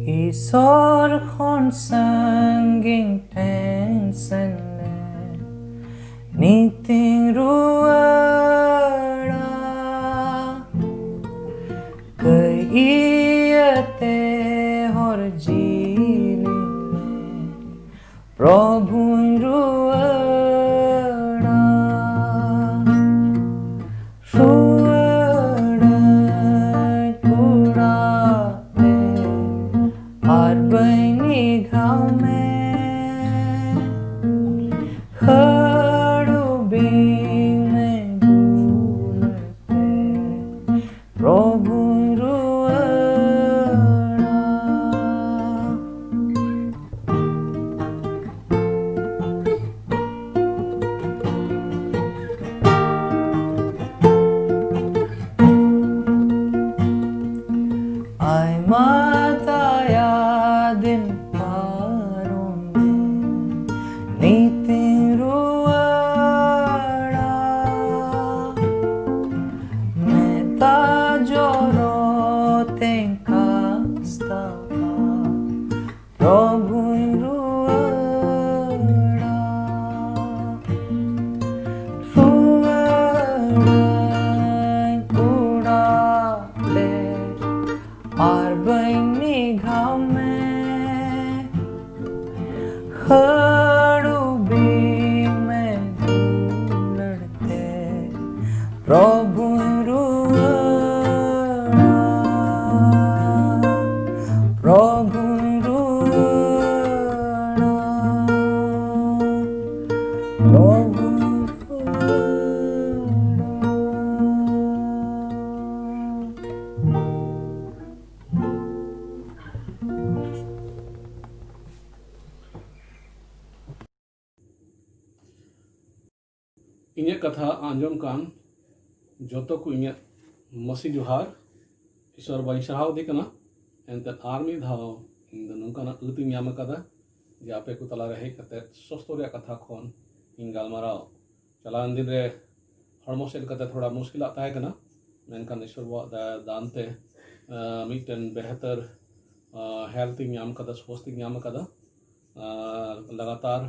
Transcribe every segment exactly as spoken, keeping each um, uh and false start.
ᱤᱥᱚᱨ ᱠᱷᱚᱱ ᱥᱟᱺᱜᱤᱧ ᱴᱷᱮᱱ ᱥᱮᱱ ᱞᱮ ᱱᱤᱛᱤᱧ ᱨᱩᱣᱟᱹᱲᱟ᱾ ᱠᱟᱹᱭ ᱤᱭᱟᱹᱛᱮ ᱦᱚᱨ ᱡᱤᱞᱤᱧ ᱢᱮ, ᱯᱨᱚᱵᱷᱩᱧ ᱨᱩᱣᱟᱹᱲᱟ᱾ ᱨᱩᱣᱟᱹᱲᱟᱹᱧ ᱚᱲᱟᱜ ᱛᱮ, ᱟᱨ ᱵᱟᱹᱧ ᱱᱤᱜᱷᱟᱣ ᱢᱮ᱾ ᱦᱟᱹᱲᱩ ᱵᱤᱧ ᱢᱮ ᱫᱩᱞᱟᱹᱲ ᱛᱮ, ᱯᱨᱚᱵᱷᱩᱧ ᱨᱩᱣᱟᱹᱲᱟ᱾ ᱟᱭᱢᱟ ᱫᱟᱭᱟ ᱫᱤᱱ ᱯᱟᱨᱚᱢᱮᱱ, ᱱᱤᱛᱤᱧ ᱨᱩᱣᱟᱹᱲᱟ᱾ ᱢᱮᱫ ᱫᱟᱜ ᱡᱚᱨᱚ ᱛᱮᱧ ᱠᱟᱥᱛᱟᱣᱟ, ᱯᱨᱚᱵᱷᱩᱧ ᱨᱩᱣᱟᱹᱲᱟ᱾ ᱨᱩᱣᱟᱹᱲᱟᱹᱧ ᱚᱲᱟᱜ ᱛᱮ, ᱟᱨ ᱵᱟᱹᱧ ᱱᱤᱜᱷᱟᱣ ᱢᱮ᱾ ᱦᱟᱹᱲᱩ ᱵᱤᱧ ᱢᱮ ᱫᱩᱞᱟᱹᱲ ᱛᱮ, ᱯᱨᱚᱵᱷᱩᱧ ᱨᱩᱣᱟᱹᱲᱟ᱾ ᱯᱨᱚᱵᱷᱩᱧ ᱨᱩᱣᱟᱹᱲᱟ᱾ ᱯᱨᱚᱵᱷᱩᱧ ᱨᱩᱣᱟᱹᱲᱟ᱾ ᱤᱧᱟᱹᱜ ᱠᱟᱛᱷᱟ ᱟᱸᱡᱚᱢ ᱠᱟᱱ ᱡᱚᱛᱚ ᱠᱚ ᱤᱧᱟᱹᱜ ᱢᱟᱹᱥᱤ ᱡᱚᱦᱟᱨ᱾ ᱤᱥᱚᱨ ᱵᱟᱹᱧ ᱥᱟᱨᱦᱟᱣ ᱫᱮ ᱠᱟᱱᱟ, ᱮᱱᱛᱮ ᱟᱨ ᱢᱤᱫ ᱫᱷᱟᱣ ᱤᱧ ᱫᱚ ᱱᱚᱝᱠᱟᱱᱟᱜ ᱟᱹᱛ ᱤᱧ ᱧᱟᱢ ᱟᱠᱟᱫᱟ᱾ ᱡᱮ ᱟᱯᱮ ᱠᱚ ᱛᱟᱞᱟᱨᱮ ᱦᱮᱡ ᱠᱟᱛᱮ ᱥᱚᱥᱛᱚ ᱨᱮᱭᱟᱜ ᱠᱟᱛᱷᱟ ᱠᱷᱚᱱ ᱤᱧ ᱜᱟᱞᱢᱟᱨᱟᱣ᱾ ᱪᱟᱞᱟᱣᱮᱱ ᱫᱤᱱ ᱨᱮ ᱦᱚᱲᱢᱚ ᱥᱮᱫ ᱠᱟᱛᱮ ᱛᱷᱚᱲᱟ ᱢᱩᱥᱠᱤᱞᱟᱜ ᱛᱟᱦᱮᱸ ᱠᱟᱱᱟ, ᱢᱮᱱᱠᱷᱟᱱ ᱤᱥᱣᱚᱨ ᱵᱟᱵᱟᱣᱟᱜ ᱫᱟᱭᱟ ᱫᱟᱱ ᱛᱮ, ᱟᱸ, ᱢᱤᱫᱴᱮᱱ ᱵᱮᱦᱛᱟᱨ, ᱟᱸ, health ᱤᱧ ᱧᱟᱢ ᱠᱟᱫᱟ, ᱥᱣᱟᱥᱛᱷ ᱤᱧ ᱧᱟᱢ ᱠᱟᱫᱟ᱾ ᱟᱨ ᱞᱟᱜᱟᱛᱟᱨ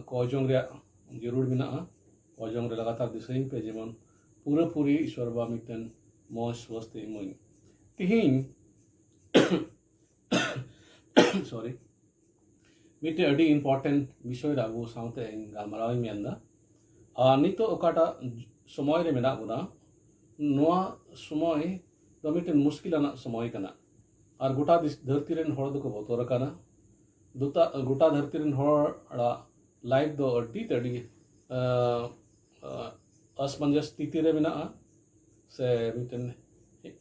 ᱠᱚᱭ ᱡᱚᱝ ᱨᱮᱭᱟᱜ ᱡᱟᱹᱨᱩᱲ ᱢᱮᱱᱟᱜᱼᱟ, ᱠᱚᱭ ᱡᱚᱝ ᱨᱮ ᱞᱟᱜᱟᱛᱟᱨ ᱫᱤᱥᱟᱹᱧ ᱯᱮ, ᱡᱮᱢᱚᱱ ᱯᱩᱨᱟᱹᱯᱩᱨᱤ ᱤᱥᱣᱚᱨ ᱵᱟᱵᱟ ᱢᱤᱫᱴᱮᱱ ᱢᱚᱡᱽ ᱥᱣᱟᱥᱛᱷ ᱤᱢᱟᱹᱧ᱾ ᱛᱤᱦᱤᱧ sorry, ᱢᱤᱫᱴᱮᱱ ᱟᱹᱰᱤ important ᱵᱤᱥᱚᱭ ᱨᱮ ᱟᱵᱚ ᱥᱟᱶᱛᱮ ᱤᱧ ᱜᱟᱞᱢᱟᱨᱟᱣ ᱤᱧ ᱢᱮᱱᱫᱟ᱾ ᱟᱨ ᱱᱤᱛᱚᱜ ᱚᱠᱟᱴᱟᱜ ᱥᱚᱢᱚᱭ ᱨᱮ ᱢᱮᱱᱟᱜ ᱵᱚᱱᱟ, ᱱᱚᱣᱟ ᱥᱚᱢᱚᱭ ᱫᱚ ᱢᱤᱫᱴᱮᱱ ᱢᱩᱥᱠᱤᱞ ᱟᱱᱟᱜ ᱥᱚᱢᱚᱭ ᱠᱟᱱᱟ᱾ ᱟᱨ ᱜᱚᱴᱟ ᱫᱤᱥ-, ᱫᱷᱟᱹᱨᱛᱤ ᱨᱮᱱ ᱦᱚᱲ ᱫᱚᱠᱚ ᱵᱚᱛᱚᱨ ᱟᱠᱟᱱᱟ᱾ ᱫᱚᱛᱟ-, ᱜᱚᱴᱟ ᱫᱷᱟᱹᱨᱛᱤ ᱨᱮᱱ ᱦᱚᱲᱟᱜ life ᱫᱚ ᱟᱹᱰᱤ ᱛᱮ ᱟᱹᱰᱤ, ᱟᱸ, ᱟᱸ, ᱚᱥᱢᱚᱧᱡᱚᱥ ᱥᱛᱷᱤᱛᱤ ᱨᱮ ᱢᱮᱱᱟᱜᱼᱟ, ᱥᱮ ᱢᱤᱫᱴᱮᱱ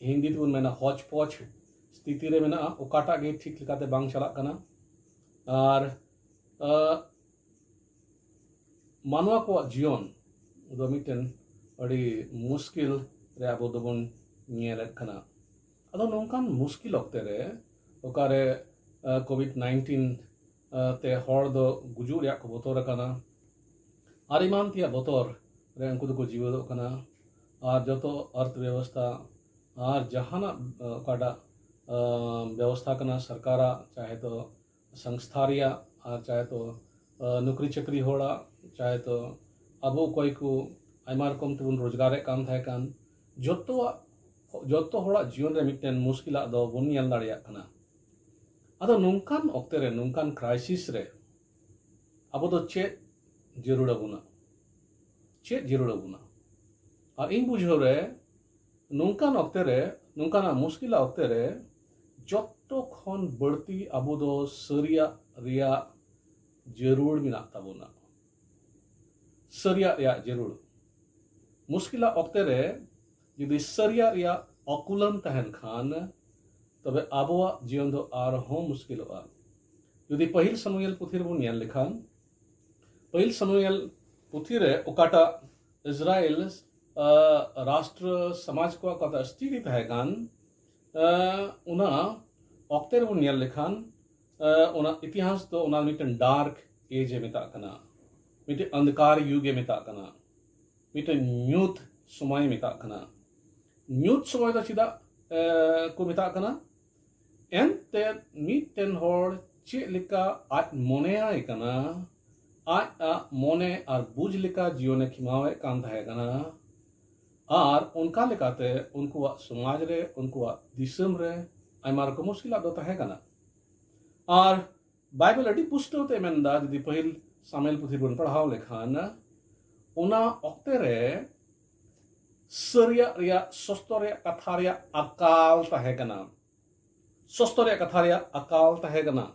ᱦᱤᱱᱫᱤ ᱛᱮᱵᱚᱱ ᱢᱮᱱᱟ ᱦᱚᱪ ᱯᱚᱪ ᱥᱛᱷᱤᱛᱤ ᱨᱮ ᱢᱮᱱᱟᱜᱼᱟ᱾ ᱚᱠᱟᱴᱟᱜ ᱜᱮ ᱴᱷᱤᱠ ᱞᱮᱠᱟᱛᱮ ᱵᱟᱝ ᱪᱟᱞᱟᱜ ᱠᱟᱱᱟ᱾ ᱟᱨ, ᱟᱸ, ᱢᱟᱱᱣᱟ ᱠᱚᱣᱟᱜ ᱡᱤᱭᱚᱱ ᱫᱚ ᱢᱤᱫᱴᱮᱱ ᱟᱹᱰᱤ ᱢᱩᱥᱠᱤᱞ ᱨᱮ ᱟᱵᱚ ᱫᱚᱵᱚᱱ ᱧᱮᱞᱮᱫ ᱠᱟᱱᱟ᱾ ᱟᱫᱚ ᱱᱚᱝᱠᱟᱱ ᱢᱩᱥᱠᱤᱞ ᱚᱠᱛᱮ ᱨᱮ ᱚᱠᱟᱨᱮ, ᱟᱸ, COVID nineteen, ᱟᱸ, ᱛᱮ ᱦᱚᱲ ᱫᱚ ᱜᱩᱡᱩᱜ ᱨᱮᱭᱟᱜ ᱠᱚ ᱵᱚᱛᱚᱨ ᱟᱠᱟᱱᱟ, ᱟᱨ ᱮᱢᱟᱱ ᱛᱮᱭᱟᱜ ᱵᱚᱛᱚᱨ ᱨᱮ ᱩᱱᱠᱩ ᱫᱚᱠᱚ ᱡᱤᱣᱮᱫᱚᱜ ᱠᱟᱱᱟ, ᱟᱨ ᱡᱚᱛᱚ ᱚᱨᱛᱷ ᱵᱮᱵᱚᱥᱛᱷᱟ ᱟᱨ ᱡᱟᱦᱟᱱᱟᱜ, ᱟᱸ, ᱚᱠᱟᱴᱟᱜ, ᱟᱸ, ᱵᱮᱵᱚᱥᱛᱷᱟ ᱠᱟᱱᱟ ᱥᱚᱨᱠᱟᱨᱟᱜ, ᱪᱟᱦᱮ ᱛᱚ ᱥᱚᱝᱥᱛᱷᱟ ᱨᱮᱭᱟᱜ, ᱟᱨ ᱪᱟᱦᱮ ᱛᱚ, ᱟᱸ, ᱱᱚᱠᱨᱤ ᱪᱟᱹᱠᱨᱤ ᱦᱚᱲᱟᱜ, ᱪᱟᱦᱮ ᱛᱚ ᱟᱵᱚ ᱚᱠᱚᱭ ᱠᱚ ᱟᱭᱢᱟ ᱨᱚᱠᱚᱢ ᱛᱮᱵᱚᱱ ᱨᱳᱡᱽᱜᱟᱨᱮᱫ ᱠᱟᱱ ᱛᱟᱦᱮᱸ ᱠᱟᱱ, ᱡᱚᱛᱚᱣᱟᱜ, ᱡᱚᱛᱚ ᱦᱚᱲᱟᱜ ᱡᱤᱭᱚᱱ ᱨᱮ ᱢᱤᱫᱴᱮᱱ ᱢᱩᱥᱠᱤᱞᱟᱜ ᱫᱚ ᱵᱚᱱ ᱧᱮᱞ ᱫᱟᱲᱮᱭᱟᱜ ᱠᱟᱱᱟ᱾ ᱟᱫᱚ ᱱᱚᱝᱠᱟᱱ ᱚᱠᱛᱮ ᱨᱮ, ᱱᱚᱝᱠᱟᱱ crisis ᱨᱮ ᱟᱵᱚ ᱫᱚ ᱪᱮᱫ ᱡᱟᱹᱨᱩᱲ ᱟᱵᱚᱱᱟ? ᱪᱮᱫ ᱡᱟᱹᱨᱩᱲ ᱟᱵᱚᱱᱟ? ᱟᱨ ᱤᱧ ᱵᱩᱡᱷᱟᱹᱣ ᱨᱮ ᱱᱚᱝᱠᱟᱱ ᱚᱠᱛᱮ ᱨᱮ, ᱱᱚᱝᱠᱟᱱᱟᱜ ᱢᱩᱥᱠᱤᱞᱟᱜ ᱚᱠᱛᱮ ᱨᱮ ᱡᱚᱛᱚ ᱠᱷᱚᱱ ᱵᱟᱹᱲᱛᱤ ᱟᱵᱚ ᱫᱚ ᱥᱟᱹᱨᱤᱭᱟᱜ ᱨᱮᱭᱟᱜ ᱡᱟᱹᱨᱩᱲ ᱢᱮᱱᱟᱜ ᱛᱟᱵᱚᱱᱟ᱾ ᱥᱟᱹᱨᱤᱭᱟᱜ ᱨᱮᱭᱟᱜ ᱡᱟᱹᱨᱩᱲ᱾ ᱢᱩᱥᱠᱤᱞᱟᱜ ᱚᱠᱛᱮ ᱨᱮ ᱡᱩᱫᱤ ᱥᱟᱹᱨᱤᱭᱟᱜ ᱨᱮᱭᱟᱜ ᱚᱠᱩᱞᱟᱹᱱ ᱛᱟᱦᱮᱱ ᱠᱷᱟᱱ, ᱛᱚᱵᱮ ᱟᱵᱚᱣᱟᱜ ᱡᱤᱭᱚᱱ ᱫᱚ ᱟᱨᱦᱚᱸ ᱢᱩᱥᱠᱤᱞᱚᱜᱼᱟ᱾ ᱡᱩᱫᱤ ᱯᱟᱹᱦᱤᱞ ᱥᱟᱢᱩᱭᱮᱞ ᱯᱩᱛᱷᱤ ᱨᱮᱵᱚᱱ ᱧᱮᱞ ᱞᱮᱠᱷᱟᱱ, ᱯᱟᱹᱦᱤᱞ ᱥᱟᱢᱩᱭᱮᱞ ᱯᱩᱛᱷᱤ ᱨᱮ ᱚᱠᱟᱴᱟᱜ ᱤᱥᱨᱟᱭᱮᱞ, ᱟᱸ, ᱨᱟᱥᱴᱨᱚ ᱥᱚᱢᱟᱡᱽ ᱠᱚᱣᱟᱜ ᱚᱠᱟᱴᱟᱜ ᱥᱛᱷᱤᱛᱤ ᱛᱟᱦᱮᱸ ᱠᱟᱱ, ᱟᱸ, ᱚᱱᱟ ᱚᱠᱛᱮ ᱨᱮᱵᱚᱱ ᱧᱮᱞ ᱞᱮᱠᱷᱟᱱ, ᱚᱱᱟ ᱤᱛᱤᱦᱟᱥ ᱫᱚ ᱚᱱᱟ ᱢᱤᱫᱴᱮᱱ ᱰᱟᱨᱠ ᱮᱡᱽ ᱮ ᱢᱮᱛᱟᱜ ᱠᱟᱱᱟ, ᱢᱤᱫᱴᱮᱱ ᱚᱱᱫᱷᱠᱟᱨ ᱭᱩᱜᱽ ᱮ ᱢᱮᱛᱟᱜ ᱠᱟᱱᱟ, ᱢᱤᱫᱴᱮᱱ ᱧᱩᱛ ᱥᱚᱢᱚᱭ ᱮ ᱢᱮᱛᱟᱜ ᱠᱟᱱᱟ᱾ ᱧᱩᱛ ᱥᱚᱢᱚᱭ ᱫᱚ ᱪᱮᱫᱟᱜ ᱠᱚ ᱢᱮᱛᱟᱜ ᱠᱟᱱᱟ? ᱮᱱᱛᱮᱫ ᱢᱤᱫᱴᱮᱱ ᱦᱚᱲ ᱪᱮᱫ ᱞᱮᱠᱟ ᱟᱡ ᱢᱚᱱᱮᱭᱟᱭ ᱠᱟᱱᱟ, ᱟᱡ ᱟᱜ ᱢᱚᱱᱮ ᱟᱨ ᱵᱩᱡᱽ ᱞᱮᱠᱟ ᱡᱤᱭᱚᱱᱮ ᱠᱷᱮᱢᱟᱣᱮᱫ ᱠᱟᱱ ᱛᱟᱦᱮᱸ ᱠᱟᱱᱟ᱾ ᱟᱨ ᱚᱱᱠᱟ ᱞᱮᱠᱟᱛᱮ ᱩᱱᱠᱩᱣᱟᱜ ᱥᱚᱢᱟᱡᱽ ᱨᱮ, ᱩᱱᱠᱩᱣᱟᱜ ᱫᱤᱥᱚᱢ ᱨᱮ ᱟᱭᱢᱟ ᱨᱚᱠᱚᱢ ᱢᱩᱥᱠᱤᱞᱟᱛ ᱫᱚ ᱛᱟᱦᱮᱸ ᱠᱟᱱᱟ᱾ ᱟᱨ ᱵᱟᱭᱵᱮᱞ ᱟᱹᱰᱤ ᱯᱩᱥᱴᱟᱹᱣ ᱛᱮ ᱢᱮᱱᱫᱟ, ᱡᱩᱫᱤ ᱯᱟᱹᱦᱤᱞ ᱥᱟᱢᱮᱞ ᱯᱩᱛᱷᱤ ᱵᱚᱱ ᱯᱟᱲᱦᱟᱣ ᱞᱮᱠᱷᱟᱱ, ᱚᱱᱟ ᱚᱠᱛᱮ ᱨᱮ ᱥᱟᱹᱨᱤᱭᱟᱜ ᱨᱮᱭᱟᱜ, ᱥᱚᱥᱛᱚ ᱨᱮᱭᱟᱜ ᱠᱟᱛᱷᱟ ᱨᱮᱭᱟᱜ ᱟᱠᱟᱞ ᱛᱟᱦᱮᱸ ᱠᱟᱱᱟ᱾ ᱥᱚᱥᱛᱚ ᱨᱮᱭᱟᱜ ᱠᱟᱛᱷᱟ ᱨᱮᱭᱟᱜ ᱟᱠᱟᱞ ᱛᱟᱦᱮᱸ ᱠᱟᱱᱟ᱾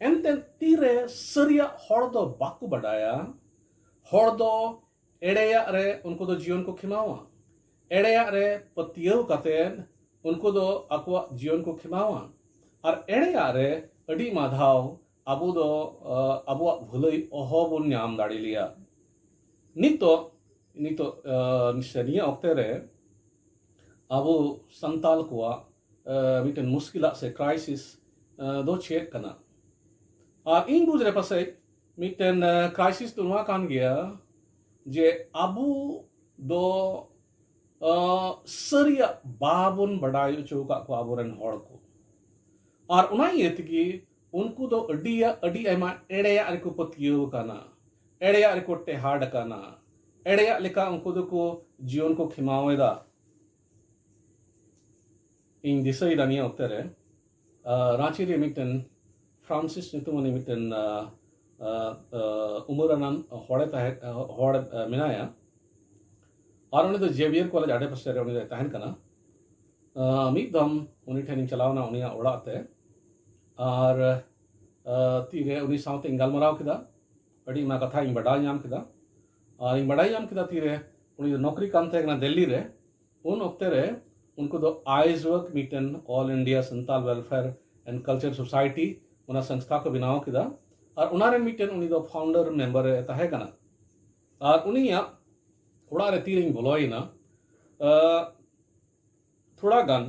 ᱮᱱᱛᱮ ᱛᱤᱨᱮ ᱥᱟᱹᱨᱤᱭᱟᱜ ᱦᱚᱲ ᱫᱚ ᱵᱟᱠᱚ ᱵᱟᱰᱟᱭᱟ, ᱦᱚᱲ ᱫᱚ ᱮᱲᱮᱭᱟᱜ ᱨᱮ ᱩᱱᱠᱩ ᱫᱚ ᱡᱤᱭᱚᱱ ᱠᱚ ᱠᱷᱮᱢᱟᱣᱟ᱾ ᱮᱲᱮᱭᱟᱜ ᱨᱮ ᱯᱟᱹᱛᱭᱟᱹᱣ ᱠᱟᱛᱮ ᱩᱱᱠᱩ ᱫᱚ ᱟᱠᱚᱣᱟᱜ ᱡᱤᱭᱚᱱ ᱠᱚ ᱠᱷᱮᱢᱟᱣᱟ᱾ ᱟᱨ ᱮᱲᱮᱭᱟᱜ ᱨᱮ ᱟᱹᱰᱤ ᱢᱟᱫᱷᱟᱣ ᱟᱵᱚ ᱫᱚ ᱟᱵᱚᱣᱟᱜ ᱵᱷᱟᱹᱞᱟᱹᱭ ᱚᱦᱚ ᱵᱚᱱ ᱧᱟᱢ ᱫᱟᱲᱮ ᱞᱮᱭᱟ᱾ ᱱᱤᱛᱚᱜ ᱱᱤᱛᱚᱜ ᱥᱮ ᱱᱤᱭᱟᱹ ᱚᱠᱛᱮ ᱨᱮ ᱟᱵᱚ ᱥᱟᱱᱛᱟᱞ ᱠᱚᱣᱟᱜ ᱢᱤᱫᱴᱮᱱ ᱢᱩᱥᱠᱤᱞᱟᱜ ᱥᱮ ᱠᱨᱟᱭᱥᱤᱥ ᱫᱚ ᱪᱮᱫ ᱠᱟᱱᱟ? ᱟᱨ ᱤᱧ ᱵᱩᱡᱽ ᱨᱮ ᱯᱟᱥᱮᱡ ᱢᱤᱫᱴᱮᱱ ᱠᱨᱟᱭᱥᱤᱥ ᱫᱚ ᱱᱚᱣᱟ ᱠᱟᱱ ᱜᱮᱭᱟ ᱡᱮ ᱟᱵᱚ ᱫᱚ ᱥᱟᱹᱨᱤᱭᱟᱜ ᱵᱟᱵᱚᱱ ᱵᱟᱰᱟᱭ ᱦᱚᱪᱚ ᱟᱠᱟᱫ ᱠᱚᱣᱟ ᱟᱵᱚᱨᱮᱱ ᱦᱚᱲ ᱠᱚ᱾ ᱟᱨ ᱚᱱᱟ ᱤᱭᱟᱹ ᱛᱮᱜᱮ ᱩᱱᱠᱩ ᱫᱚ ᱟᱹᱰᱤ ᱟᱹᱰᱤ ᱟᱭᱢᱟ ᱮᱲᱮᱭᱟᱜ ᱨᱮᱠᱚ ᱯᱟᱹᱛᱭᱟᱹᱣ ᱟᱠᱟᱱᱟ, ᱮᱲᱮᱭᱟᱜ ᱨᱮᱠᱚ ᱴᱮᱦᱟᱰ ᱟᱠᱟᱱᱟ, ᱮᱲᱮᱭᱟᱜ ᱞᱮᱠᱟ ᱩᱱᱠᱩ ᱫᱚᱠᱚ ᱡᱤᱭᱚᱱ ᱠᱚ ᱠᱷᱮᱢᱟᱣ ᱮᱫᱟ᱾ ᱤᱧ ᱫᱤᱥᱟᱹᱭᱮᱫᱟ ᱱᱤᱭᱟᱹ ᱚᱠᱛᱮ ᱨᱮ ᱨᱟᱸᱪᱤ ᱨᱮ ᱢᱤᱫᱴᱮᱱ ᱯᱷᱨᱟᱱᱥᱤᱥ ᱧᱩᱛᱩᱢᱟᱱᱤᱡ ᱢᱤᱫᱴᱮᱱ ᱩᱢᱟᱹᱨ ᱟᱱᱟᱱ ᱦᱚᱲᱮ ᱛᱟᱦᱮᱸ ᱦᱚᱲ ᱢᱮᱱᱟᱭᱟ᱾ ᱟᱨ ᱩᱱᱤ ᱫᱚ ᱡᱮᱵᱤᱭᱟᱨ ᱠᱚᱞᱮᱡᱽ ᱟᱰᱮᱯᱟᱥᱮ ᱨᱮ ᱩᱱᱤ ᱫᱚᱭ ᱛᱟᱦᱮᱱ ᱠᱟᱱᱟ᱾ ᱢᱤᱫ ᱫᱚᱢ ᱩᱱᱤ ᱴᱷᱮᱱᱤᱧ ᱪᱟᱞᱟᱣᱱᱟ ᱩᱱᱤᱭᱟᱜ ᱚᱲᱟᱜ ᱛᱮ᱾ ᱟᱨ ᱛᱤᱨᱮ ᱩᱱᱤ ᱥᱟᱶᱛᱮᱧ ᱜᱟᱞᱢᱟᱨᱟᱣ ᱠᱮᱫᱟ, ᱟᱹᱰᱤ ᱟᱭᱢᱟ ᱠᱟᱛᱷᱟ ᱤᱧ ᱵᱟᱰᱟᱭ ᱧᱟᱢ ᱠᱮᱫᱟ᱾ ᱟᱨ ᱤᱧ ᱵᱟᱰᱟᱭ ᱧᱟᱢ ᱠᱮᱫᱟ ᱛᱤᱨᱮ ᱩᱱᱤ ᱫᱚ ᱱᱚᱠᱨᱤ ᱠᱟᱱ ᱛᱟᱦᱮᱸ ᱠᱟᱱᱟ ᱫᱤᱞᱞᱤ ᱨᱮ᱾ ᱩᱱ ᱚᱠᱛᱮ ᱨᱮ ᱩᱱᱠᱩ ᱫᱚ ᱟᱭᱤᱥᱣᱟᱨᱠ, ᱢᱤᱫᱴᱮᱱ All India Santal Welfare and Culture Society, ᱚᱱᱟ ᱥᱚᱝᱥᱛᱷᱟ ᱠᱚ ᱵᱮᱱᱟᱣ ᱠᱮᱫᱟ᱾ ᱟᱨ ᱚᱱᱟ ᱨᱮᱱ ᱢᱤᱫᱴᱮᱱ ᱩᱱᱤ ᱫᱚ ᱯᱷᱟᱣᱩᱱᱰᱟᱨ ᱢᱮᱢᱵᱟᱨ ᱮ ᱛᱟᱦᱮᱸ ᱠᱟᱱᱟ᱾ ᱟᱨ ᱩᱱᱤᱭᱟᱜ ᱚᱲᱟᱜ ᱨᱮ ᱛᱤᱨᱮᱧ ᱵᱚᱞᱚᱭᱮᱱᱟ, ᱛᱷᱚᱲᱟ ᱜᱟᱱ